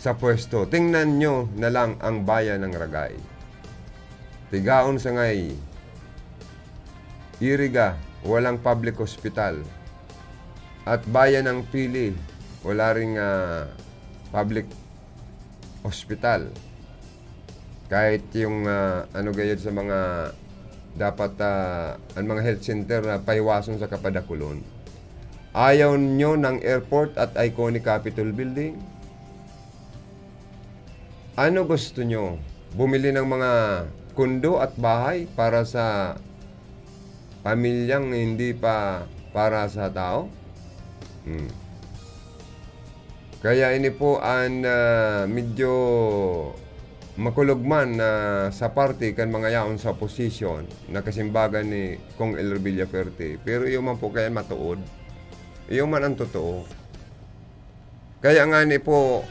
sa pwesto. Tingnan nyo na lang ang bayan ng Ragay. Tigaon sa ngay, Iriga, walang public hospital. At bayan ng Pili, wala ring, ah, public hospital. Kahit yung, ah, ano gayod sa mga dapat, ah, ang mga health center na pahiwason sa kapadakulon. Ayaw nyo ng airport at iconic Capitol Building? Ano gusto nyo? Bumili ng mga kondo at bahay para sa pamilyang hindi pa para sa tao?" Hmm. Kaya ini po an, ah, medyo makulog man na sa parte kan mga yaon sa oposisyon na kasimbagan ni Cong El Revilla Perte. Pero iyo man po kaya matuod. Iyo man ang totoo. Kaya ngani po,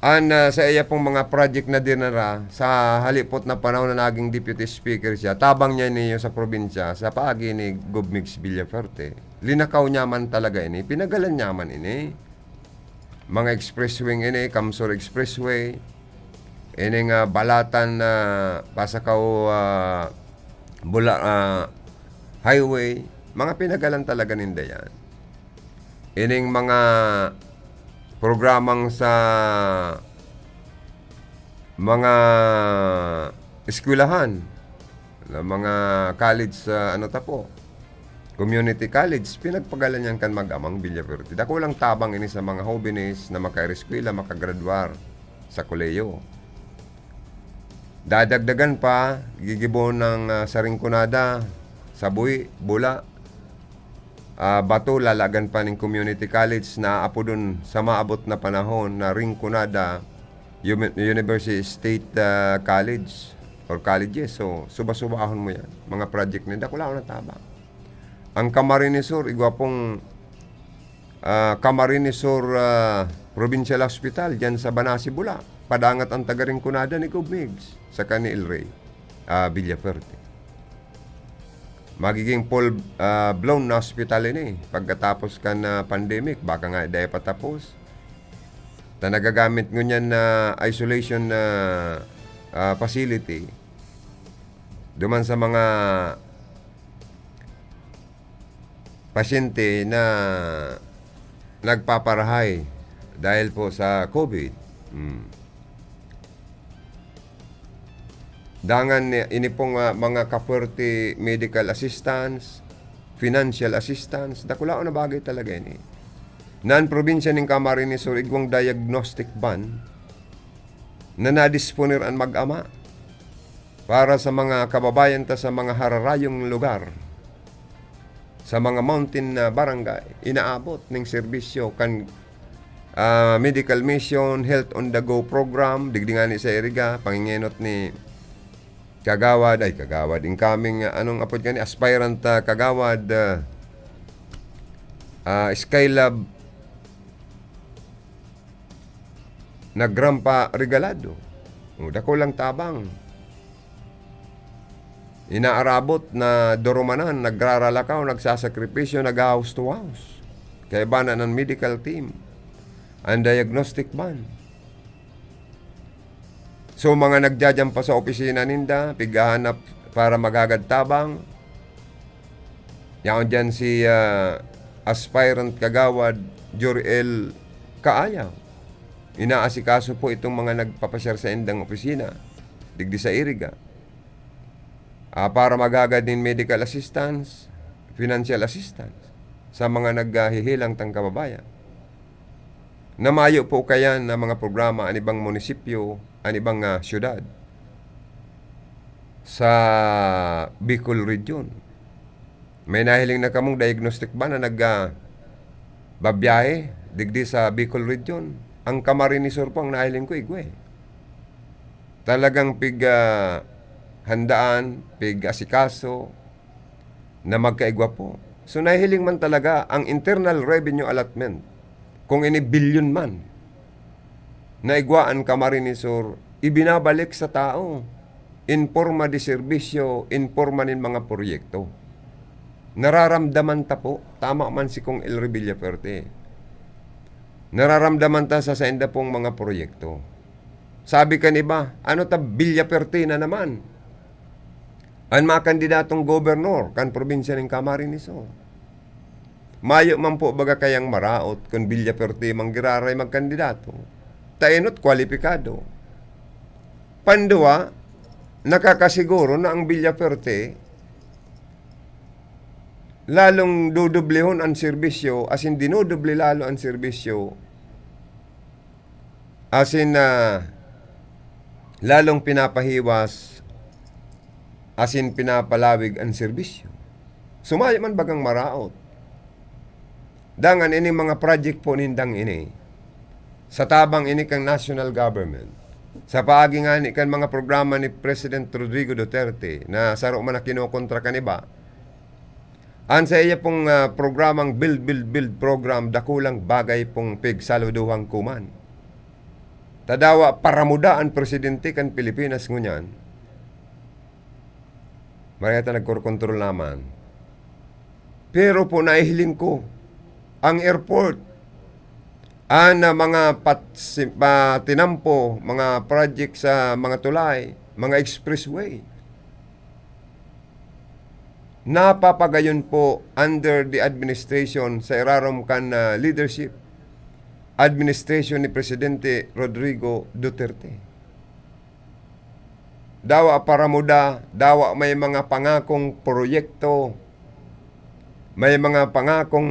an, ah, sa iya pong mga project na dinara, sa halipot na panahon na naging deputy speaker siya, tabang niya niyo sa probinsya, sa paagi ni Gov Migs Villafuerte. Linakaw niya man talaga ini, pinagalan niya man ini. Mga expressway ini, Kamsur Expressway, ini nga Balatan na Pasacao, ah, Bula-, ah, Highway, mga pinagalan talaga ninda yan. Ining mga programang sa mga eskwelahan, na mga college sa ano ta po, community college, pinagpagalan yan kan mag-amang Villafuerte. Dakulang tabang ini sa mga hobenes na makaereskwela, makagradwar sa kolehiyo. Dadagdagan pa, gigibo ng, ah, sa Rinconada, Sabuy, Bula, ah, bato, lalagan pa ning community college na aapodon sa maabot na panahon na Rinconada Umi-, University State, ah, College or colleges. So, suba-subahon mo yan. Mga project na yan, dakulaon na tabang. Ang Camarines Sur, igwa pong, ah, Camarines Sur, ah, Provincial Hospital, dyan sa Banasi, Bula. Padangat ang taga Rinconada ni Gov Migs, saka ni El Rey, ah, Villafuerte. Magiging full, ah, blown na hospital ini pagkatapos kan, ah, pandemic. Baka nga dai pa tapos. Ta nagagamit ngunyan na isolation na, ah, facility duman sa mga pasyente na nagpaparahay dahil po sa COVID. Hmm. Dangan ni, ini pong, ah, mga kapuwerte medical assistance, financial assistance, dakulaon na bagay talaga ini. Na an probinsya nin Camarines Sur igwang diagnostic van na nadisponer an mag-ama para sa mga kababayan ta sa mga hararayong lugar, sa mga mountain na barangay, inaabot ning serbisyo kan, ah, medical mission, health on the go program, digdi ngani sa Iriga, pangingenot ni Kagawad, ay, Kagawad, incoming, ah, anong apod kani? Aspirant, ah, Kagawad, ah, ah, Skylab na Grampa Regalado. O, dakulang tabang. Inaarabot na durumanan, nagraralakaw, nagsasakripisyo, nag-house to house. Kaiba na ng medical team, ang diagnostic van. So, mga nagdadyan pa sa opisina ninda, pighahanap para maghagad tabang. Yaon dyan si, ah, aspirant kagawad Joriel Kaayaw. inaasikaso po itong mga nagpapasyar sa indang opisina, digdi sa Iriga. Ah, para maghagad nin medical assistance, financial assistance sa mga naghahihilang tang kababayan. Na mayo po kayan na mga programa an ibang munisipyo, an ibang, ah, syudad sa Bicol Region. May nahiling na kamong diagnostic ba na nag, ah, babiyahe digdi sa Bicol Region? Ang Camarines Sur po ang nahiling ko, igwa eh. Talagang pig, ah, handaan, pig-asikaso na magkaigwa po. So, nahihiling man talaga ang internal revenue allotment, kung ini bilyon man, na igwa an Camarines Sur, ibinabalik sa tao in porma de serbisyo, in porma nin mga proyekto. Nararamdaman ta po, tama man si Cong El Revilla Fuerte. Nararamdaman ta sa sainda pong mga proyekto. Sabi kan iba, "Ano ta, Villafuerte na naman?" An mga kandidatong gobernador kan probinsya nin Camarines Sur. Mayo man po baga kayang maraot kun Villafuerte man giraray magkandidato. Ta enot kwalipikado. Panduwa, nakakasiguro na ang Villafuerte lalong dudublihon an serbisyo, asin dinudoble lalo an serbisyo, asin, ah, lalong pinapahiwas, asin pinapalawig an serbisyo. So, mayo man bagang maraot. Dangan ining mga project po nindang ini, sa tabang ini kan national government, sa paagi ngani kan mga programa ni President Rodrigo Duterte na saro man na kinokontra kan iba, an saiya pong, ah, programang Build, Build, Build program, dakulang bagay pong pigsaludohan ko man. Ta dawa paramuda an presidente kan Pilipinas ngunyan. Marhay ta nagkokontrol naman. Pero po, nahihiling ko, ang airport, an, ah, mga pat-, si-, pa-, tinampo, mga project sa mga tulay, mga expressway, napapagayon po under the administration, sa irarom kan, ah, leadership, administration ni Presidente Rodrigo Duterte. Dawa paramuda, dawa may mga pangakong proyekto, may mga pangakong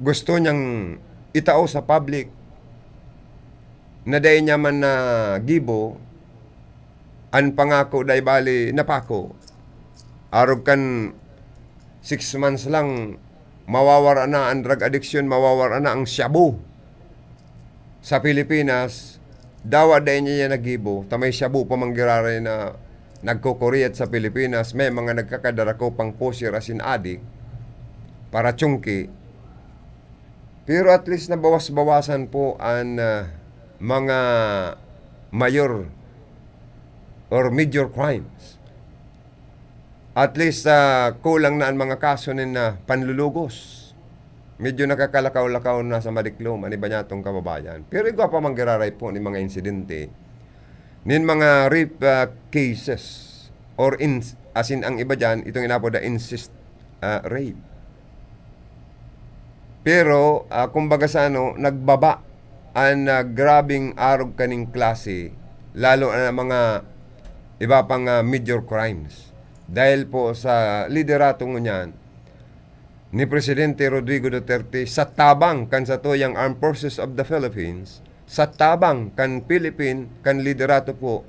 gusto niyang itao sa public na dai niya man nagibo, an pangako dai bali napako. Arog kan six months lang, mawawara na an drug addiction, mawawara na ang shabu sa Pilipinas. Dawa dai niya yan nagibo, ta may shabu pa man giraray na nagkukuriyat sa Pilipinas, may mga nagkakadarako pang pusher asin adik para chungki. Pero at least nabawas-bawasan po an, ah, mga mayor or major crimes. At least, ah, kulang na an mga kaso nin, ah, panlulugos. Medyo nakakalakaw-lakaw na sa madiklom an iba niyatong kababayan. Pero igwa pa man giraray po nin mga insidente, nin mga rape, ah, cases, or ins-, asin ang iba diyan, itong inapod na incest, ah, rape. Pero, ah, kumbaga sa ano, nagbaba an, ah, grabeng arog kaning klase, lalo na mga iba pang, ah, major crimes. Dahil po sa liderato ngunyan ni Presidente Rodrigo Duterte sa tabang kan satuyang Armed Forces of the Philippines, sa tabang kan Philippine, kan liderato po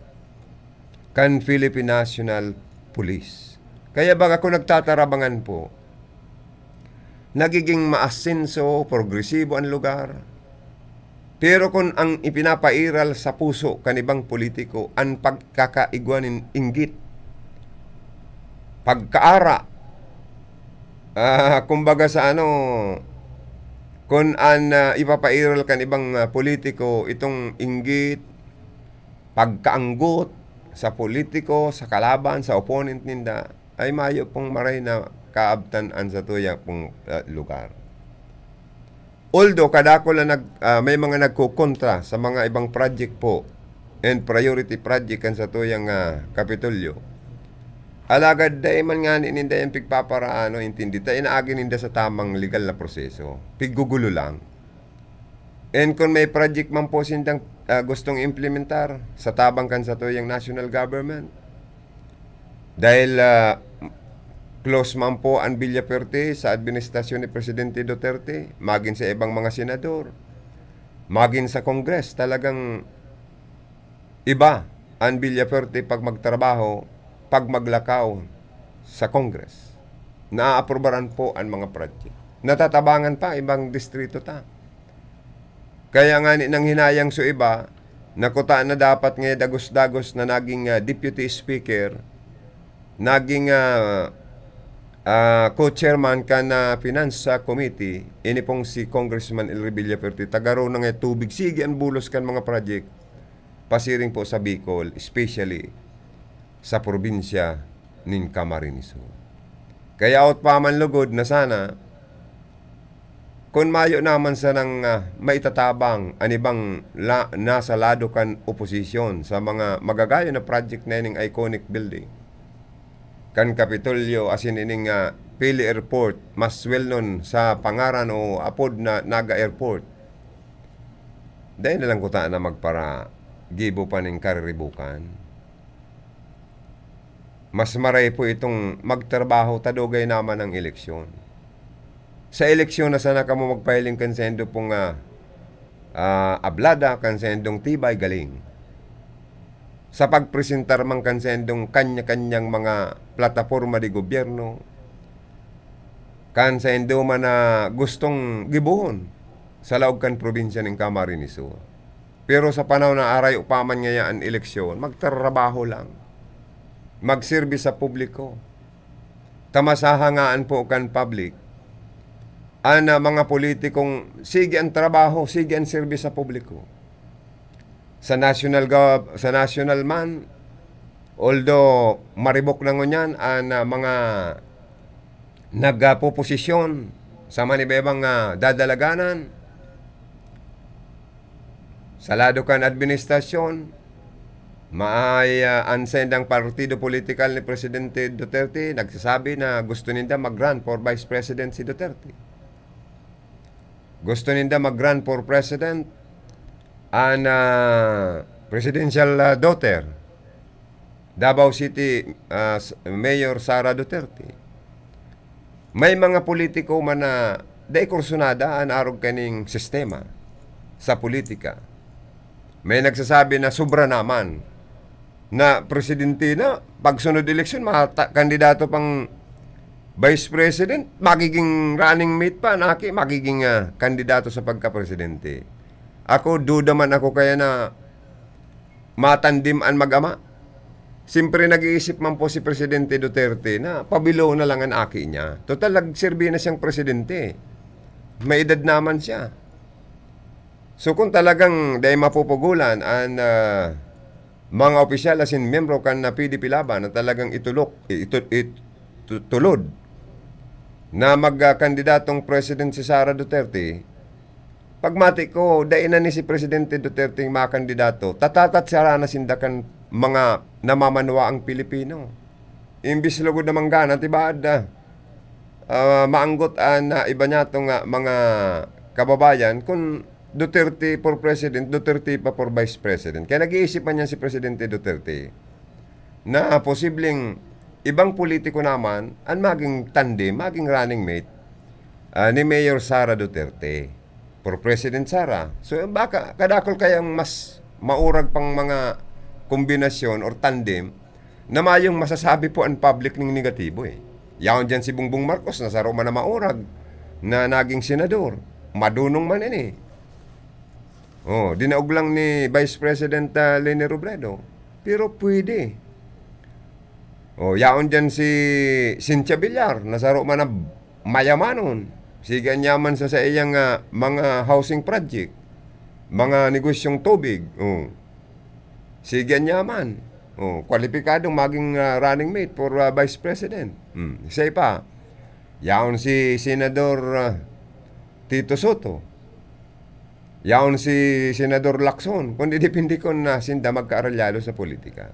kan Philippine National Police. Kaya baga kung nagtatarabangan po, nagiging maasenso, progresibo an lugar. Pero kun ang ipinapairal sa puso kan ibang politiko an pagkakaigwa nin inggit, pagkaara, ah, kumbaga sa ano, kun an, ah, ipapairal kan ibang, ah, politiko itong inggit, pagkaanggot sa politiko, sa kalaban, sa opponent ninda, ay mayo pong maray na kaabtan an satuya pong, ah, lugar. Although kadakul na nag-, ah, may mga nagkokontra sa mga ibang project po and priority project kan satuyang, ah, Kapitolyo, alagad dai man ngani ninda yan pigpaparaano, intindi ta, inaagi ninda sa tamang legal na proseso. Piggugulo lang. And kun may project man po sindang, ah, gustong implementar sa tabang kan satuyang national government, dahil, ah, close man po an Villafuerte sa administrasyon ni Presidente Duterte, magin sa ibang mga senador, magin sa Congress, talagang iba an Villafuerte pag magtrabaho, pag maglakaw sa Congress. Naaaprubaran po an mga project. Natatabangan pa ibang distrito ta. Kaya ngani nanghinayang so iba, na kuta na dapat nga dagos-dagos na naging, ah, deputy speaker, naging, ah, ah, co-chairman kan, ah, Finance, ah, Committee, ini pong si Congressman Elry Villafuerte, taga Rona nga tubig. Sige an bulos kan mga project, pasiring po sa Bicol, especially sa probinsya nin Camarines Sur. Kaya awot pa man lugod na sana, kun mayo naman sanang, ah, maitatabang an ibang la-, nasa lado kan oposisyon sa mga magagayon na project na ining iconic building kan Kapitolyo, asin ining, ah, Pili Airport, mas well known sa pangaran o apod na Naga Airport. Dai na lang kuta na magparagibo pa ning kariribukan. Mas maray po itong magtrabaho ta dugay naman ang eleksyon. Sa eleksyon na sana kamo magpahiling kan saindo pong, ah, ah, ablada, kan saindong tibay galing. Sa pagpresentar man kan saindong kanya-kanyang mga plataporma de gobyerno, kan saindo man na gustong gibohon sa laog kan probinsya nin Camarines Sur. Pero sa panahon na aray upaman ngaya an eleksyon, magtrabaho lang. Magserbi sa publiko. Ta masahangaan po kan public an, ah, mga politikong sige an trabaho, sige an serbi sa publiko. Sa national gov-, sa national man, although maribok na ngunyan an, ah, mga nagpoposisyon sa manibaybang, ah, dadalaganan, sa lado kan administrasyon, maay, ah, an saindang partido politikal ni Presidente Duterte nagsasabi na gusto ninda mag-run for Vice President si Duterte. Gusto ninda mag-run for President an, ah, presidential, ah, daughter, Davao City, ah, s-, Mayor Sara Duterte. May mga politiko man na dai kursunada an arog kaning sistema sa politika. May nagsasabi na sobra naman na presidente na, pagsunod eleksyon, mata-, kandidato pang vice president, magiging running mate pa, naki, magiging, ah, kandidato sa pagkapresidente. Ako, duda man ako kaya na matandem an mag-ama. Siyempre, nag-iisip man po si Presidente Duterte na pabilo na lang an aki niya. Total, nagserbi na siyang presidente. May edad naman siya. So, kung talagang dai mapupugulan an, ah, mga opisyal asin miyembro kan, ah, P D P Laban na talagang itulok, i-, itu-, it-, tu-, tulod na mag, ah, kandidatong president si Sara Duterte, pagmati ko, dai na ni si Presidente Duterte makandidato, tatatat siya na sinda kan mga namamanwaang Pilipino. Imbis lugod na manggana, tibaad na, ah, maanggot an, ah, iba niyato nga mga kababayan, kun Duterte for President, Duterte pa for Vice President. Kaya nag-iisip man yan si Presidente Duterte na posibleng ibang politiko naman an maging tandem, maging running mate, ah, ni Mayor Sara Duterte for President Sara. So, baka kadakol kayang mas maurag pang mga kombinasyon or tandem na mayong masasabi po an public ning negatibo, eh. Yaon diyan si Bongbong Marcos na saro man na maurag na naging senador. Madunong man ini. Oh, dinaog lang ni Vice President, ah, Leni Robredo. Pero pwede. Oh, yaon diyan si Cynthia Villar, na saro man na mayamanon. Sige an yaman sa saiyang, ah, mga housing project, mga negosyong tubig. Oh. Sige an yaman. Oh, kwalipikadong maging, ah, running mate for, ah, Vice President. Hmm. Isa pa, yaon si Senador, ah, Tito Soto. Yaon si Senador Lacson, kundi depende kun, ah, sinda magkaaralyado sa politika.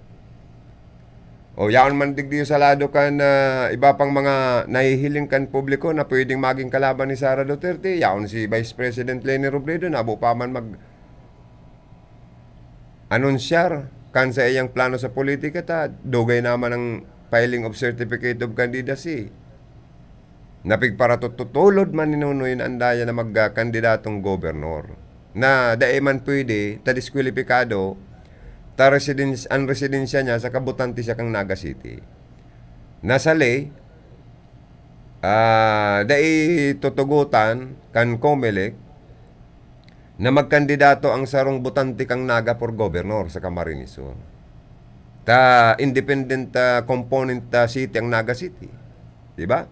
O yaon man digdi sa lado kan, ah, iba pang mga nahihiling kan publiko na pwedeng maging kalaban ni Sara Duterte, yaon si Vice President Leni Robredo, nabo pa man mag-anunsyar kan saiyang plano sa politika, ta dugay naman ang filing of certificate of candidacy. Napigparatututulod man ni Nonoy na andaya na magkandidatong gobernador, na dai man pwede ta diskwalipikado ta residens-, ang residensya niya sa kabutante siya kan Naga City. Nasa ley, ah, dai tutugotan kan Comelec na magkandidato ang sarong botante kan Naga for governor sa Camarines Sur. Ta independent, ah, component, ah, city ang Naga City. Di ba?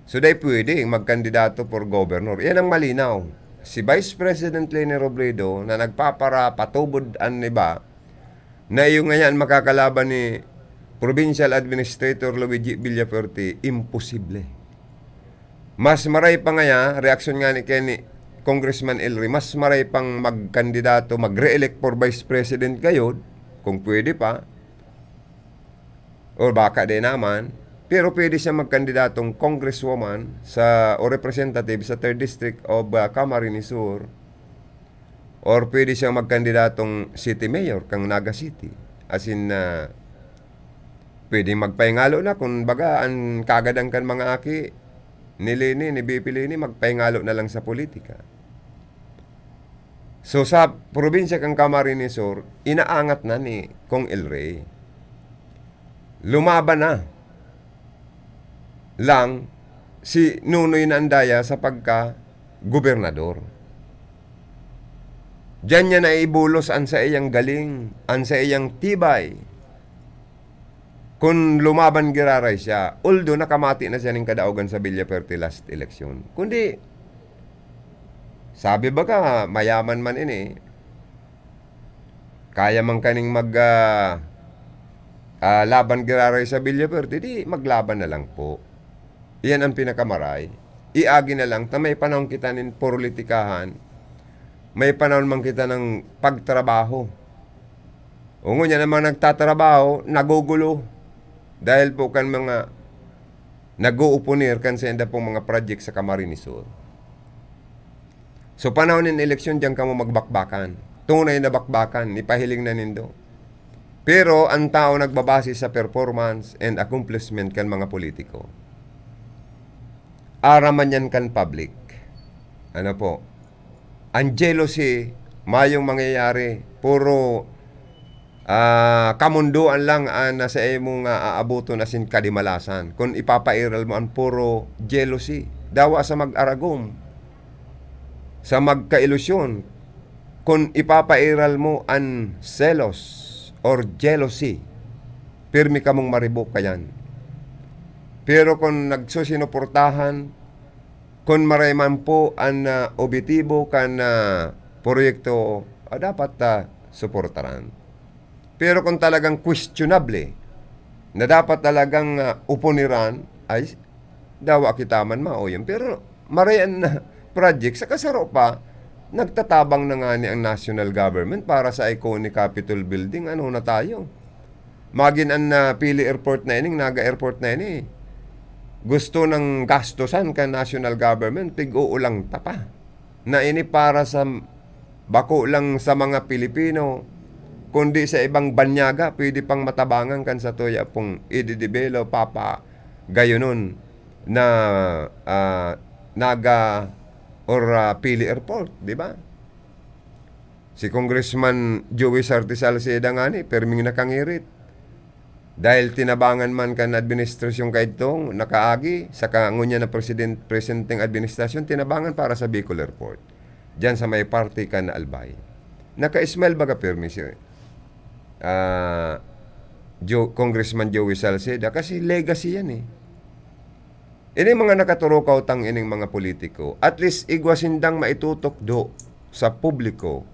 So, dai pwede magkandidato for governor. Yan ang malinaw. Si Vice President Leni Robredo na nagpaparapatubod an iba na iyo ngayan makakalaban ni Provincial Administrator Luigi Villafuerte, imposible. Mas maray pa ngaya, reaksyon nga ni, kay ni Congressman El Rey, mas maray pang magkandidato, mag-re-elect for Vice President gayod, kung pwede pa, o baka di naman, pero pwede siya magkandidatong congresswoman sa, o representative sa Third District of, ah, Camarines Sur, or pwede siyang magkandidatong city mayor kang Naga City. As in, ah, pwedeng magpahingalo na, kun baga, an kagadan kan mga aki ni Leni, ni V P Leni, magpahingalo na lang sa politika. So, sa probinsya kan Camarines Sur, inaangat na ni Cong El Rey. Lumaban na lang si Nonoy na andaya sa pagka-gobernador. Diyan niya naibulos an saiyang galing, an saiyang tibay. Kun lumaban giraray siya, although nakamati na siya ning kadaogan sa Villafuerte last election. Kundi, sabi baga, mayaman man ini, kaya man kaning mag, ah, ah, laban giraray sa Villafuerte, di maglaban na lang po. Iyan ang pinakamaray. Iagi na lang ta may panahon kita nin politikahan, may panahon man kita ng pagtrabaho. O ngunyan, ang mga nagtatrabaho, nagugulo dahil po kan mga nag-uupunir kan sainda pong mga project sa Camarines Sur. So, panahon nin eleksyon, diyan kamo magbakbakan. Tunay na bakbakan, ipahiling na nindo. Pero ang tao nagbabase sa performance and accomplishment kan mga politiko. Aram man yan kan public. Ano po? Ang jealousy, mayong mangyayari. Puro, ah, kamundoan lang ang nasa imong, ah, aaboton asin kadimalasan. Kun ipapairal mo ang puro jealousy, dawa sa mag-aragom, sa magkailusyon, kun ipapairal mo an selos or jealousy, pirmi kamong maribok kayan. Pero kun nagsusinuportahan, kun maray man po an, ah, obetibo kan, ah, proyekto, ah, dapat, ah, suportaran. Pero kung talagang questionable na dapat talagang, ah, upuniran, ay, dawa kita man mao yun. Pero maray an project, sa kasaro pa, nagtatabang na ngani ang national government para sa iconic Capitol Building. Ano na tayo? Magin an, ah, Pili Airport na ini, Naga Airport na ini, gusto nang gastusan kan national government, pig-uulang ta pa. Na ini para sa, bako lang sa mga Pilipino, kundi sa ibang banyaga, pwede pang matabangan kan satuya pong idedevelop, papagayonon na, ah, Naga or, ah, Pili Airport, di ba? Si Congressman Joey Sarte Salceda ngani, perming nakangirit. Dahil tinabangan man kan administrasyong kaidto nakaagi, saka ngunyan na president, presenteng administrasyon, tinabangan para sa Bicol Airport. Diyan sa may parte kan Albay. Naka-smile baga pirmi si, ah, Jo-, Congressman Joey Salceda kasi legacy yan eh. Ini mga nakaturukaw tang ining mga politiko, at least igwa sindang maitutukdo sa publiko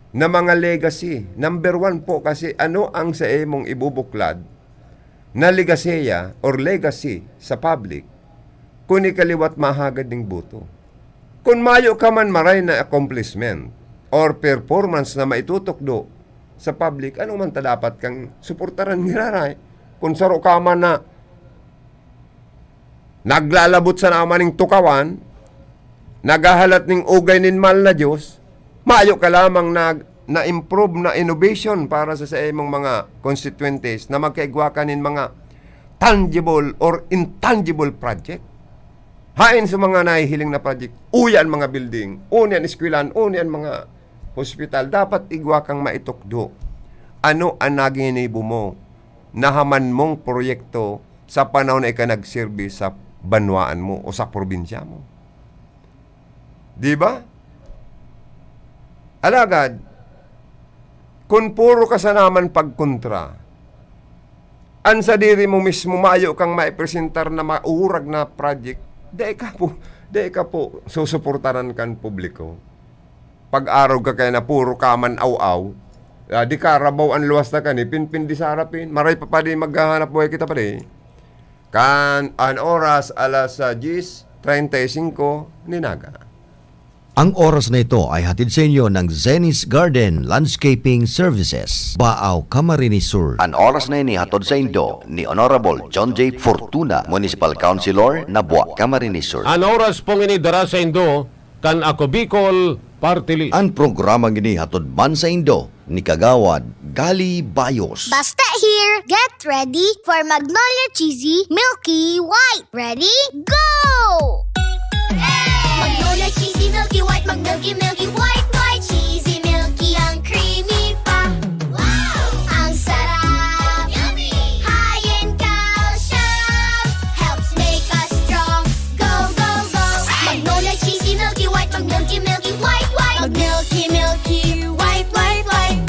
na mga legacy. Number one po kasi, ano ang sa imong ibubuklad na legaseya or legacy sa public kun ika liwat mahagad ning boto? Kun mayo ka man maray na accomplishment or performance na maitutukdo sa public, ano man ta dapat kang suportaran giraray? Kung saro ka man na naglalabot sa naman ning tukawan, naghahalat ning ugay nin mahal na Diyos, mayo ka lamang nag, na-improve na innovation para sa, sa imong mga constituentes na magkaigwa ka nin mga tangible or intangible project. Hain sa mga nahihiling na project, uya an mga building, uni an eskwelahan, uni an mga hospital, dapat igwa kang maitukdo. Ano an naginibo mo? Nahaman mong proyekto sa panahon na ika nagserbi sa banwaan mo o sa probinsya mo. Di ba? Alagad, kung puro ka sa naman pagkontra, an sadiri mo mismo mayo kang maipresentar na maurag na project, dai ka po, dai ka po susuportaran kan publiko. Pag-arog ka kaya na puro ka man aw-aw, ah, di karabaw an luwas na kani, pinpin di sarapin, maray pa pa di maghahanap buhay kita pa di. Kan an oras alas, ah, diyes treinta y cinco ni Naga. Ang oras na ito ay hatid sa inyo ng Zenny's Garden Landscaping Services, Baao, Camarines Sur. An oras na ini hatod sa indo ni Honorable John J Fortuna, Municipal Councilor, Nabua, Camarines Sur. An oras pong ini dara sa indo kan Ako Bicol Party List. An programang ini hatod man sa indo ni Kagawad Gali Bayos. Basta here, get ready for Magnolia Cheesy Milky White. Ready? Go! Magnolia Cheesy Milky White, mag-milky, milky, white, white, cheesy, milky, ang creamy pa. Wow! Ang sarap! Yummy! High in calcium, helps make us strong. Go, go, go! Magnolia Cheesy Milky White, mag-milky, milky, white, white, mag-milky, milky, white, white, white.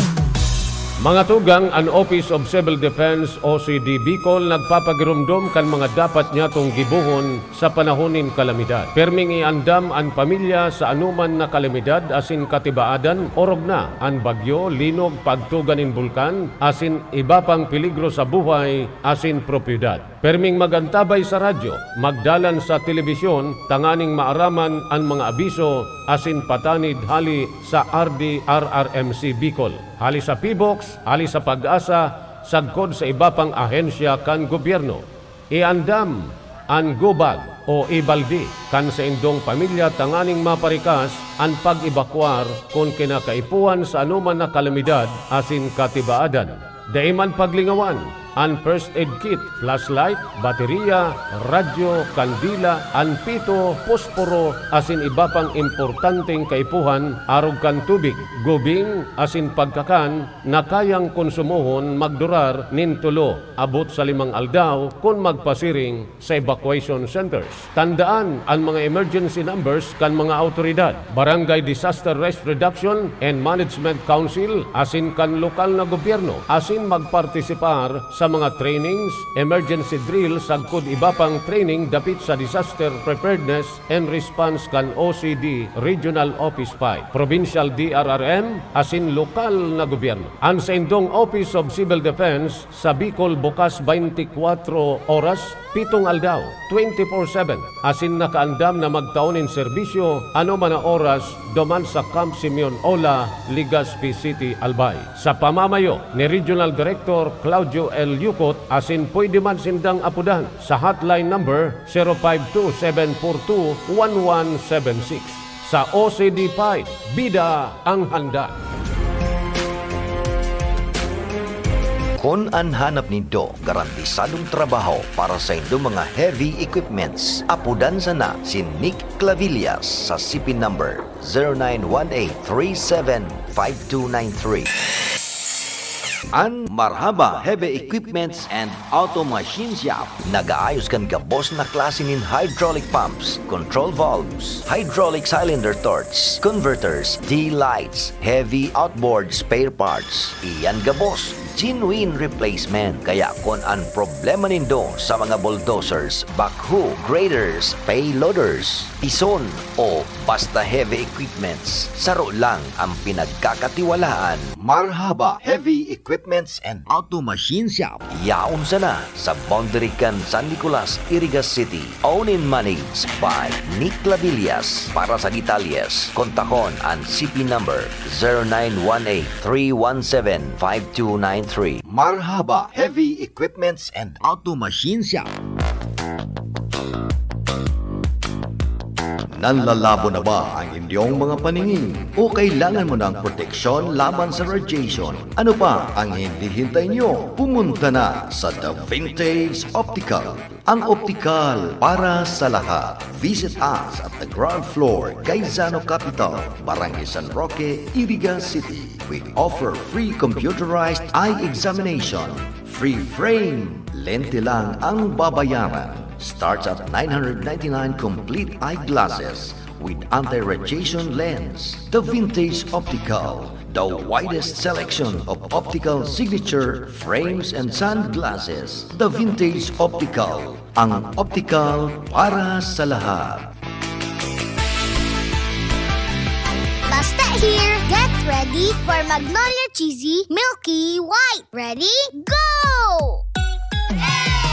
Mga tugang, an Office of Civil Defense o C D Bicol nagpapagiromdom kan mga dapat nyatong gibohon sa panahon nin kalamidad. Perming iandam an pamilya sa anoman na kalamidad asin katibaadan, orog na an bagyo, linog, pagtuga nin bulkan, asin iba pang peligro sa buhay asin propiedad. Perming mag-antabay sa radyo, magdalan sa telebisyon tanganing maaraman an mga abiso asin patanid hali sa R D R R M C Bicol. Hali sa PHIVOLCS, hali sa PAGASA, sagkod sa iba pang ahensya kan gobyerno. Iandam an go bag o e-balde kan saindong pamilya tanganing maparikas an pag-ebakuar kun kinakaipuhan sa anoman na kalamidad asin katibaadan. Dai man paglingawan an first aid kit, flashlight, bateriya, radyo, kandila, an pito, posporo, asin iba pang importanteng kaipuhan arog kan tubig, gubing, asin pagkakan na kayang konsumohon magdurar nin tulo abot sa limang aldaw kun magpasiring sa evacuation centers. Tandaan an mga emergency numbers kan mga awtoridad, Barangay Disaster Risk Reduction and Management Council asin kan lokal na gobyerno, asin magpartisipar sa mga trainings, emergency drill sagkod iba pang training dapit sa disaster preparedness and response kan O C D, Regional Office five, Provincial D R R M, asin lokal na gobyerno. An saindong Office of Civil Defense sa Bicol bukas twenty-four oras, pitong aldaw, twenty-four seven, asin nakaandam na magtao nin serbisyo anoman na oras duman sa Camp Simeon Ola, Legazpi City, Albay. Sa pamamayo ni Regional Director Claudio L. Yucot, asin pwede man sindang apodan sa hotline number zero five two seven four two one one seven six. Sa O C D five, bida ang handa. Kun an hanap nindo garantisadong trabaho para sa indo mga heavy equipments, apodan sana si Nick Clavillas sa C P number zero nine one eight three seven five two nine three. An Marhaba Heavy Equipments and Auto Machine Shop nag-aayos kan gabos na klase nin hydraulic pumps, control valves, hydraulic cylinder torch, converters, D-lights, heavy outboard spare parts. Iyan gabos, Genuine replacement. Kaya kun an problema nindo sa mga bulldozers, backhoe, graders, payloaders, pison, o basta heavy equipments, saro lang ang pinagkakatiwalaan. Marhaba Heavy Equipments and Auto Machine Shop. Yaon sana sa boundary kan San Nicolas, Iriga City. Owned and managed by Nick Labillas. Para sa detalyes, kontakon an C P number zero nine one eight three one seven five two nine three. Marhaba Heavy Equipments and Auto Machine Shop. Nanlalabo na ba ang inyong mga paningin? O kailangan mo ng proteksyon laban sa radiation? Ano pa ang hinihintay nyo? Pumunta na sa The Vintage Optical. Ang optikal para sa lahat. Visit us at the ground floor, Gaisano Capital, Barangay San Roque, Iriga City. We offer free computerized eye examination. Free frame. Lente lang ang babayaran. Starts at nine hundred ninety-nine complete eyeglasses with anti-radiation lens. The Vintage Optical, the widest selection of optical signature frames and sunglasses. The Vintage Optical, ang optical para sa lahat. Basta here, get ready for Magnolia Cheesy Milky White. Ready? Go!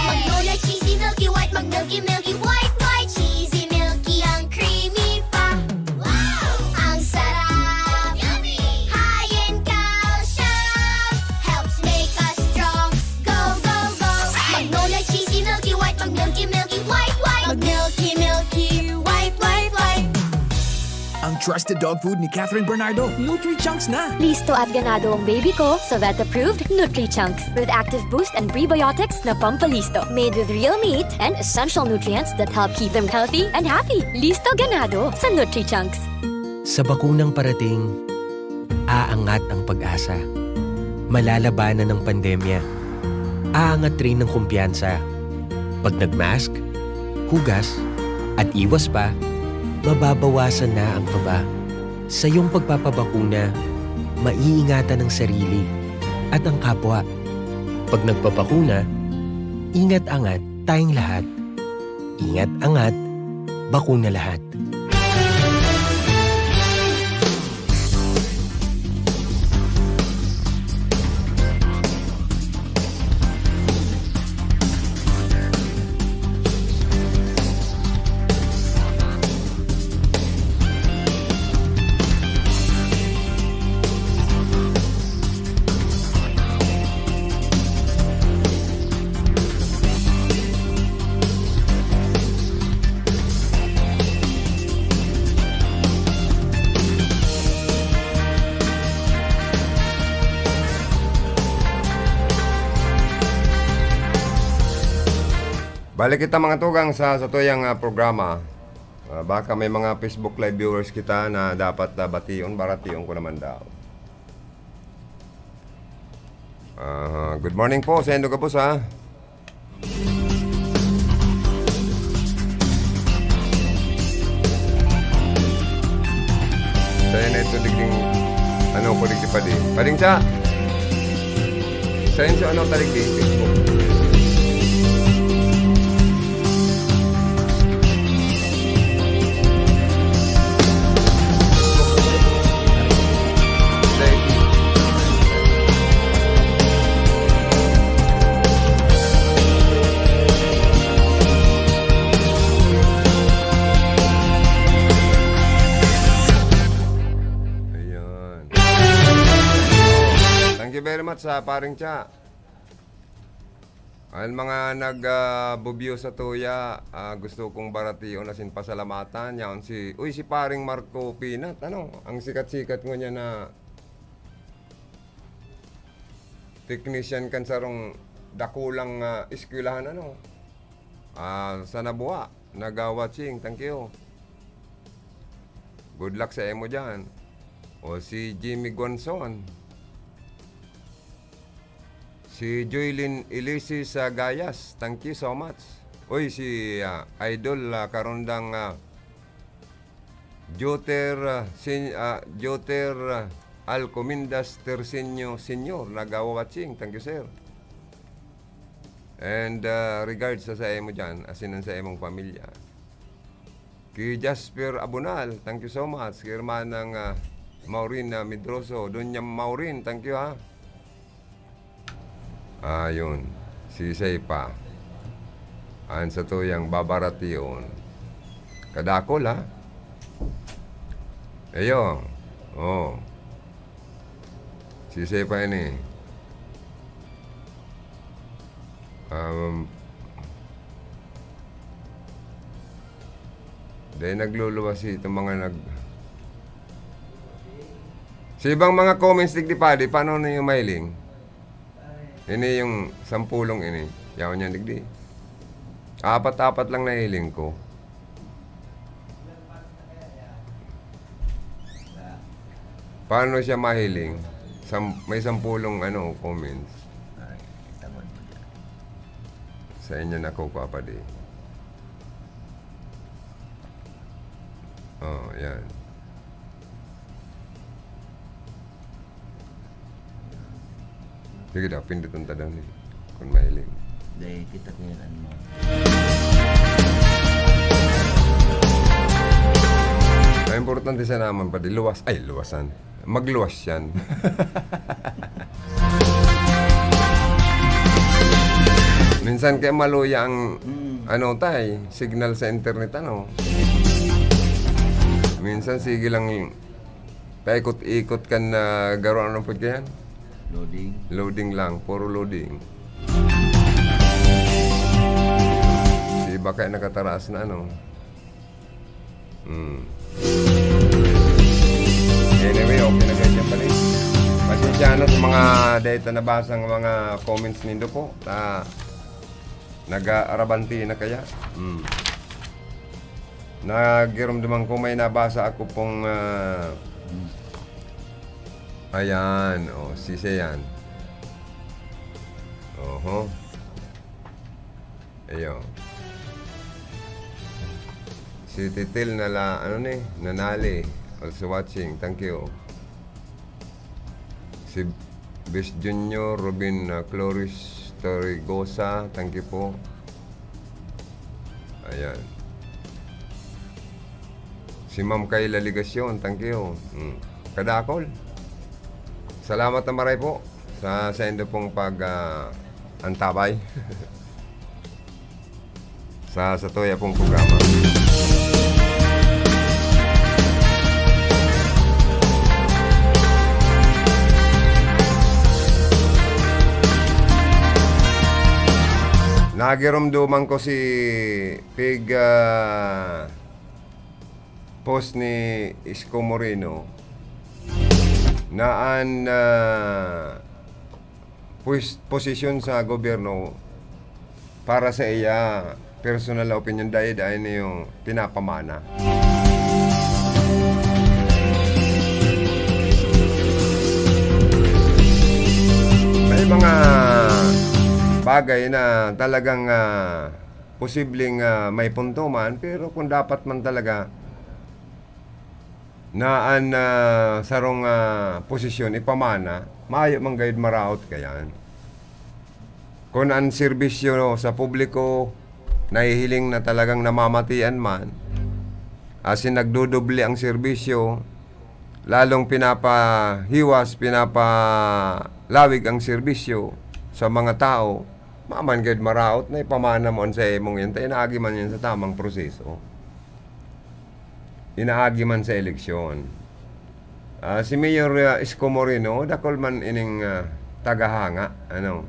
Magnolia Cheesy Milky White, mag-milky, milky, white, white, cheesy, milky, ang creamy pa. Wow! Ang sarap! Yummy! High in calcium, helps make us strong. Go, go, go! Magnolia Cheesy Milky White, mag-milky, milky, white, white. Mag-milky, milky, white, white, white. Ang trusted dog food ni Catherine Bernardo, Nutri-Chunks na. Listo at ganado ang baby ko sa vet-approved Nutri-Chunks with active boost and prebiotics na pampalisto. Made with real meat and essential nutrients that help keep them healthy and happy. Listo ganado sa Nutri-Chunks. Sa bakunang parating, aangat ang pag-asa. Malalabanan ang pandemya. Aangat rin ang kumpiyansa. Pag nag-mask, hugas, at iwas pa, mababawasan na ang kaba. Sa iyong pagpapabakuna, maiingatan ang sarili at ang kapwa. Pag nagpabakuna, ingat-angat tayong lahat. Ingat-angat, bakuna lahat. Balik kita, mga tugang, sa satuyang, ah, programa. Ah, baka may mga Facebook Live viewers kita na dapat, ah, bation, barastion ko naman daw. Ah, good morning po, saindo gabos, ha. Saindo ito, digding, ano ko, digdi padi. Pading sa. Saindo, ano, tarik di, Facebook. Ayan. Thank you very much sa paring Cha. Ang mga nag, ah, bubyo sa tuya, ah, gusto kong barastion asin pasalamatan. Yaon si, uy, si paring Marco Pinat, ano? Ang sikat-sikat ngunyan na technician kan sarong dakulang, ah, eskwelahan, ano? Ah, sa Nabua, naga-watching. Thank you. Good luck sa imo diyan. O si Jimmy Gonzon. Si Joylin Ilisis sa Gayas, thank you so much. Uy, si, ah, Idol, ah, Karondang, ah, Joter, ah, sin-, ah, Joter, ah, Alcomindas Terceño Senior, nagawa-watching. Thank you, sir. And, ah, regards sa saimo diyan, asin ang saimong pamilya. Ki Jasper Abunal, thank you so much. Ki Hermanang, ah, Maureen, ah, Medroso, Doña Maureen, thank you, ha. Ayun, sisay pa. An satuyang babaratiyon. Kadakol, ha? Ayo. Oh. Sisay pa ini. Um, dahil nagluluwas itong mga nag-, sa ibang mga comments, digdi pa, di, paano na yung mailing? Ini yung sampulong ini. Yaon yan, digdi. Apat-apat lang nahiling ko. Paano siya mahiling? Sam-, may sampulong, ano, comments. Ay, kita mo po dyan. Sa inyo nakukuha pa di. Oh, yan. Sige daw, pindutan ta daw ni. Kung mahiling. Dahil kita ko yan, ano mo. Ang importante sa naman pa, di luwas. Ay, luwasan. Magluwas yan. Minsan kaya maluya ang, Mm. ano, tay, signal sa internet, ano. Minsan sige lang paikot-ikot kan, ah, garo, ano po yan? Loading. Loading lang, puro loading. Si iba kaya nakataraas na, ano. Hmm. Anyway, okay na ganyan pa rin. Pasensya na sa mga dahil na nabasang mga comments nindo po. Ta, nag-aarabanti na kaya. Hmm. Nagirumduman ko may nabasa ako pong, ah, ayan, oh, sisya yan. Oho. Ayo. Si Titil na la, ano ni, Nanali, also watching. Thank you. Si Bis Junior, Robin, ah, Cloris Torregosa, thank you po. Ayan. Si Ma'am Kayla Legacion, thank you. Hmm. Kadakol. Salamat na maray po sa, sa indo pong pag, ah, antabay. Sa, sa tuya pong programa. Nagirumduman ko si Pig, ah, post ni Isko Moreno na an, ah, pos-, posisyon sa gobyerno para sa iya personal na opinyon, dahil, dahil niyo pinapamana. May mga bagay na talagang, ah, posibleng, ah, may punto man, pero kung dapat man talaga na an, ah, sarong, ah, posisyon ipamana, mayo man gayud maraot kayan. Kun an serbisyo sa publiko nahihiling na talagang namamatian man, asin nagdodoble ang serbisyo, lalong pinapahiwas, pinapalawig ang serbisyo sa mga tao, mayo man gayud maraot na ipamana mo an saimong yan, ta inaagi man yan sa tamang proseso. Inaagi man sa eleksyon. Ah, si Mayor, ah, Isko Moreno, dakul man ining, ah, tagahanga, ano.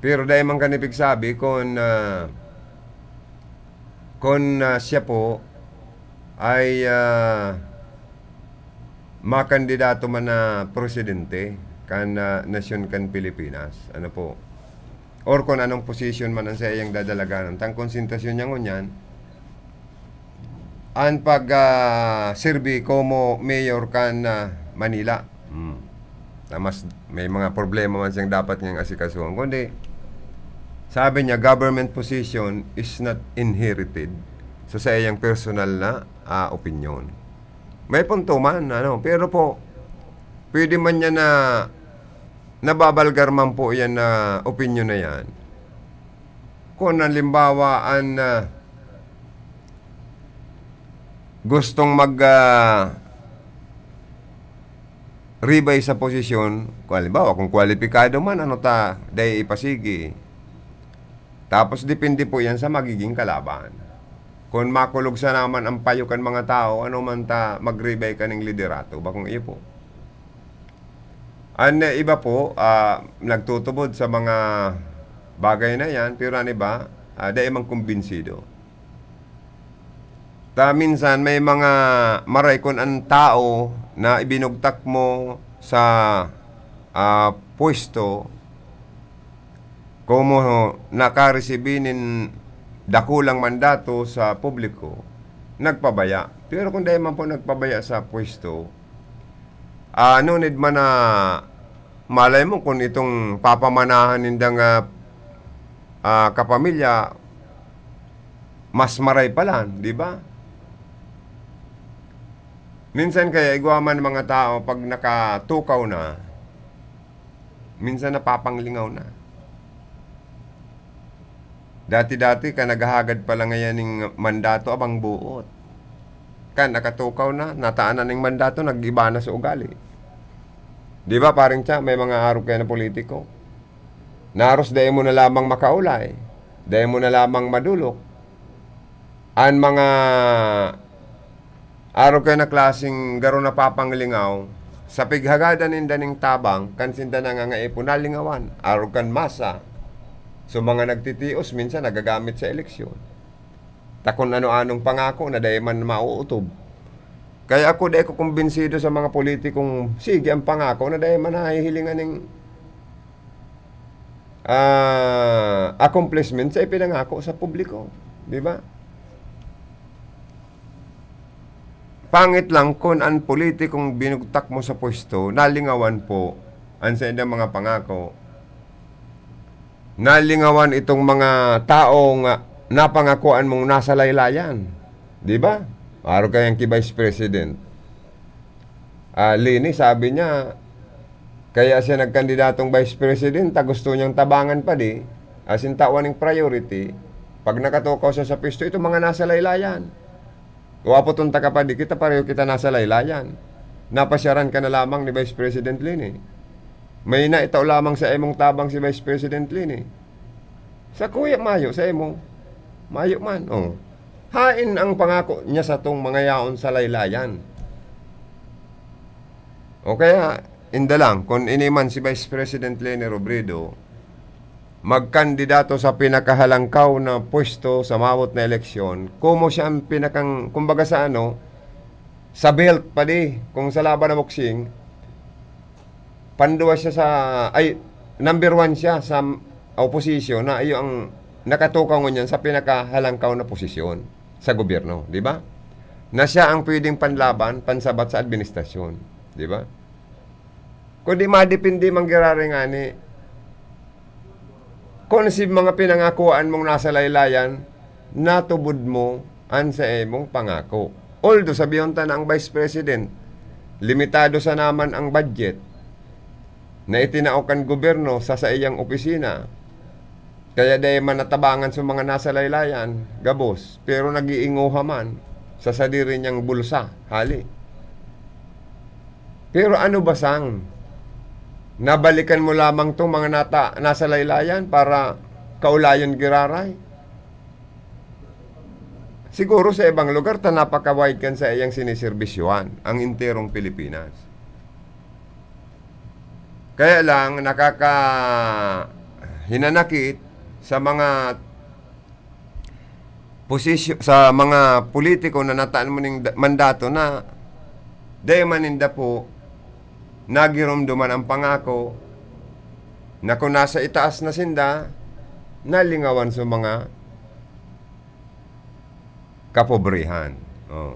Pero dai man kan ipigsabi kun, ah, kun, ah, siya po ay, ah, makandidato man na presidente kan, ah, nasyon kan Pilipinas. Ano po? Or kung anong posisyon man ang saiyang dadalaganan. Tang konsentrasyon niya ngunyan, an pag, ah, serbi komo mayor kan, ah, Manila. Hmm. Na mas may mga problema man siyang dapat niyang asikasuhan. Kundi, sabi niya, government position is not inherited. So, sa iyang personal na, ah, opinyon. May punto man, ano, pero po, Pwede man yan na nababalgar man po yan na opinyon na yan. Kung halimbawa, an, ah, gustong mag, ah, ribay sa posisyon, kung halimbawa, kung kwalipikado man, ano ta, dai ipasigi. Tapos, depende po yan sa magiging kalaban. Kung makulog sana man ang payo kan mga tao, ano man ta magribay kaning liderato, bakong iyo po. An iba po, ah, nagtutubod sa mga bagay na yan, pero an iba, ah, dai man kumbinsido. Ta minsan may mga maray kun an tao na ibinugtak mo sa, ah, pwesto, komo nakaresibi nin dakulang mandato sa publiko, nagpabaya. Pero kung dai man po nagpabaya sa pwesto, ah, nunid man na malay mo kung itong papamanahan nindang, ah, ah, kapamilya, mas maray pa lang, di ba? Minsan kaya igwa man mga tao pag nakatukaw na, minsan napapanglingaw na. Dati-dati ka naghahagad pa lang ngayan ning mandato, abang buot. Kan nakatukaw na, nataan na ning mandato, nag-iba na sa ugali. Di ba, paring Cha, may mga arog kaya na politiko? Naros dai mo na lamang makaulay, dai mo na lamang madulok. An mga arog kaya na klaseng garo napapanglingaw, sa pighagadan ninda ning tabang, kan sinda nangangaipo, nalingawan. Arog kan masa. So, mga nagtitios, minsan nagagamit sa eleksyon. Ta kun ano-anong pangako na dai man mauutob. Kaya ako, dai ko kumbinsido sa mga politikong sige ang pangako na dai man nahihilingan ning, ah, accomplishment sa ipinangako sa publiko. Di ba? Pangit lang kun an politikong binugtak mo sa pwesto, nalingawan po an saindang mga pangako. Nalingawan itong mga taong, ah, napangakoan mong nasa laylayan. Di ba? Araw kayang ki Vice President, ah, Leni, sabi niya, kaya siya nagkandidatong Vice President, ta gusto niyang tabangan pa di, asin tawan ning priority, pag nakatukaw siya sa pwesto, itong mga nasa laylayan. Wapo tong taka pa di, kita pareho kita nasa laylayan. Napasyaran ka na lamang ni Vice President Leni. May naitao lamang sa imong tabang si Vice President Leni. Sa kuya, mayo sa imo. Mayo man, oh. Hain ang pangako niya sa tong mga yaon sa laylayan. O kaya, inda lang, kun ini man si Vice President Leni Robredo, magkandidato sa pinakahalangkaw na pwesto sa mawot na eleksyon, komo siya ang pinakang, kumbaga sa ano, sa belt pa di, kung sa laban na boxing, panduwa siya sa, ay, number one siya sa opposition na iyo ang nakatukaw ngunyan sa pinakahalangkaw na posisyon sa gobyerno, di ba? Na siya ang pwedeng panlaban, pansabat sa administrasyon, di ba? Kundi madepende man giraray ngani, kun si mga pinangakoan mong nasa laylayan, natubod mo an sa imong pangako. Although, sabihon ta na ang Vice President, limitado sana man ang budget na itinao kan gobyerno sa saiyang opisina. Kaya dai man natabangan sa mga nasa laylayan, gabos, pero nag-iinguha man sa sadiri niyang bulsa, hali. Pero ano ba sang? Nabalikan mo lamang tong mga nata-, nasa laylayan para kaulayon giraray? Siguro sa ibang lugar, ta napaka-wide kan sa iyang siniserbisyuhan ang enterong Pilipinas. Kaya lang, nakakahinanakit sa mga posisyo-, sa mga politiko na nataan mo ning da-, mandato na dai man ninda po nagiromdoman ang pangako na kung nasa itaas na sinda, nalingawan sa mga kapobrehan. Oh.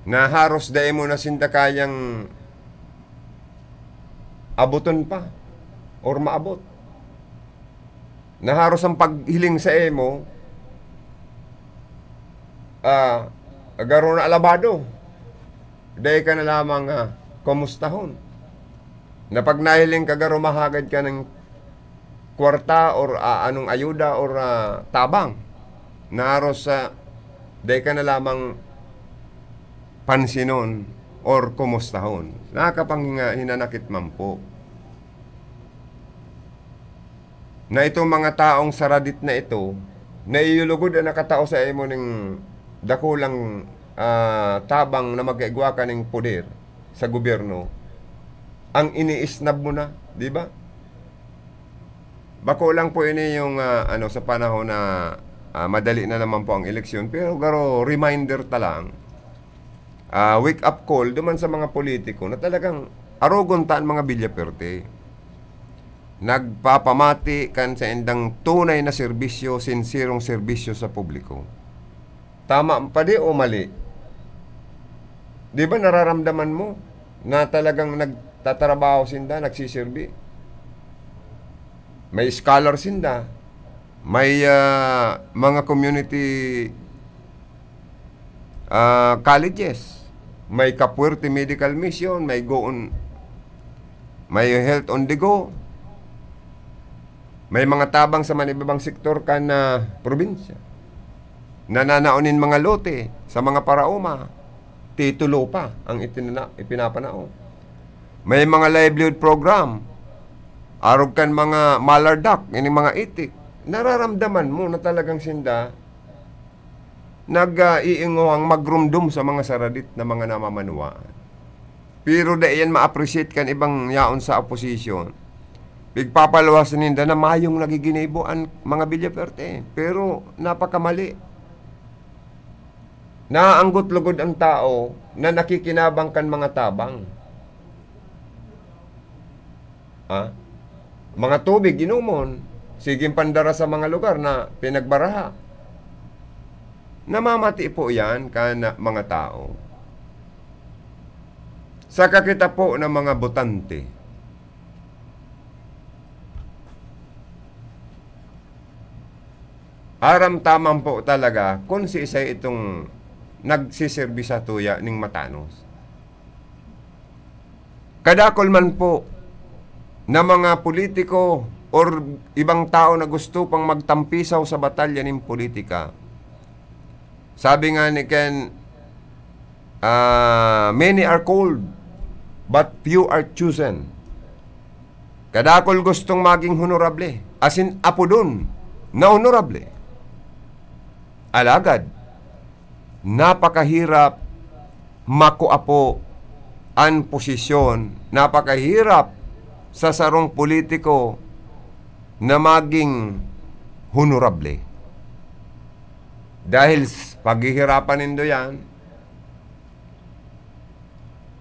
Na haros dai mo na sinda kayang abuton pa or maabot. Na haros ang paghiling sa imo, ah, garo na alabado. Dai ka na lamang, ah, kumustahon. Na pag nahiling ka, garo mahagad ka nin kwarta or, ah, anong ayuda or, ah, tabang. Na aros sa, dai ka na lamang pansinon or kumustahon. Nakakapanghinga-, hinanakit man po. Na itong mga taong saradit na ito, na iyo lugod an nakatao sa imo ning dakulang, ah, tabang na mag-igwa ka ning poder sa gobyerno, ang iniisnab mo na, di ba? Bako lang po ini yung, ah, ano, sa panahon na, ah, madali na naman po ang eleksyon, pero garo reminder ta lang, ah, wake up call duman sa mga politiko na talagang arogon ta an mga Villaperte. Nagpapamati kan saindang tunay na serbisyo, sinserong serbisyo sa publiko. Tama pa di o mali? Di ba nararamdaman mo na talagang nagtatrabaho sinda, nagsiserbi? May scholar sinda, may, ah, mga community, ah, colleges, may Capuerte Medical Mission, may Go on, may Health on the Go, may mga tabang sa man ibabang sektor kan, ah, probinsya. Nananaon nin mga lote sa mga paraoma, titulo pa ang itinana-, ipinapanao. May mga livelihood program, arog kan mga mallard duck, ining mga itik. Nararamdaman mo na talagang sinda nag, ah, iingohang magrumdom sa mga saradit na mga namamanuwaan. Pero dai yan ma-appreciate kan ibang yaon sa opposition. Pigpapaluwas ninda na mayong nagiginibo an mga Villaperte. Pero napakamali. Naanggot lugod ang tao na nakikinabang kan mga tabang. Ah, mga tubig, inomon, siging pandara sa mga lugar na pinagbaraha. Namamati po yan kan mga tao. Saka kita po na mga botante, aram ta man po talaga kung siisay itong nagsiserbi sa tuya ning matanos. Kadakul man po na mga politiko or ibang tao na gusto pang magtampisaw sa batalya nin politika. Sabi nga ni Ken, ah, "Many are called, but few are chosen." Kadakul gustong maging honorable, asin apodon na honorable. Alagad, napakahirap makua po an posisyon, napakahirap sa sarong politiko na maging honorable. Dahil s-, paghihirapan nindo yan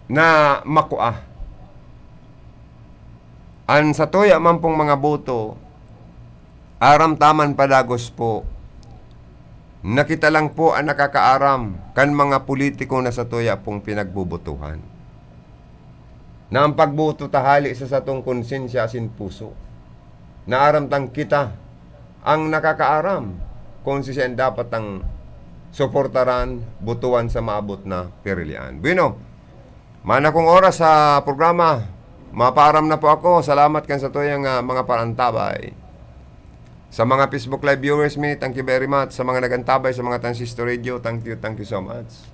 na makua. An satuya man pong mga boto, aram ta man padagos po na kita lang po an nakakaaram kan mga politiko na satuya pong pinagbobotohan. Na ang pagboto ta hali sa satong konsensya asin puso. Na aram tang kita ang nakakaaram kung siisay an dapat tang suportaran, botohan sa maabot na pirilian. Bueno, mayo na akong oras sa programa. Mapaaram na po ako. Salamat kan satuyang, ah, mga parantabay. Sa mga Facebook Live viewers mi, thank you very much. Sa mga nagantabay sa mga Transistor Radio, thank you, thank you so much.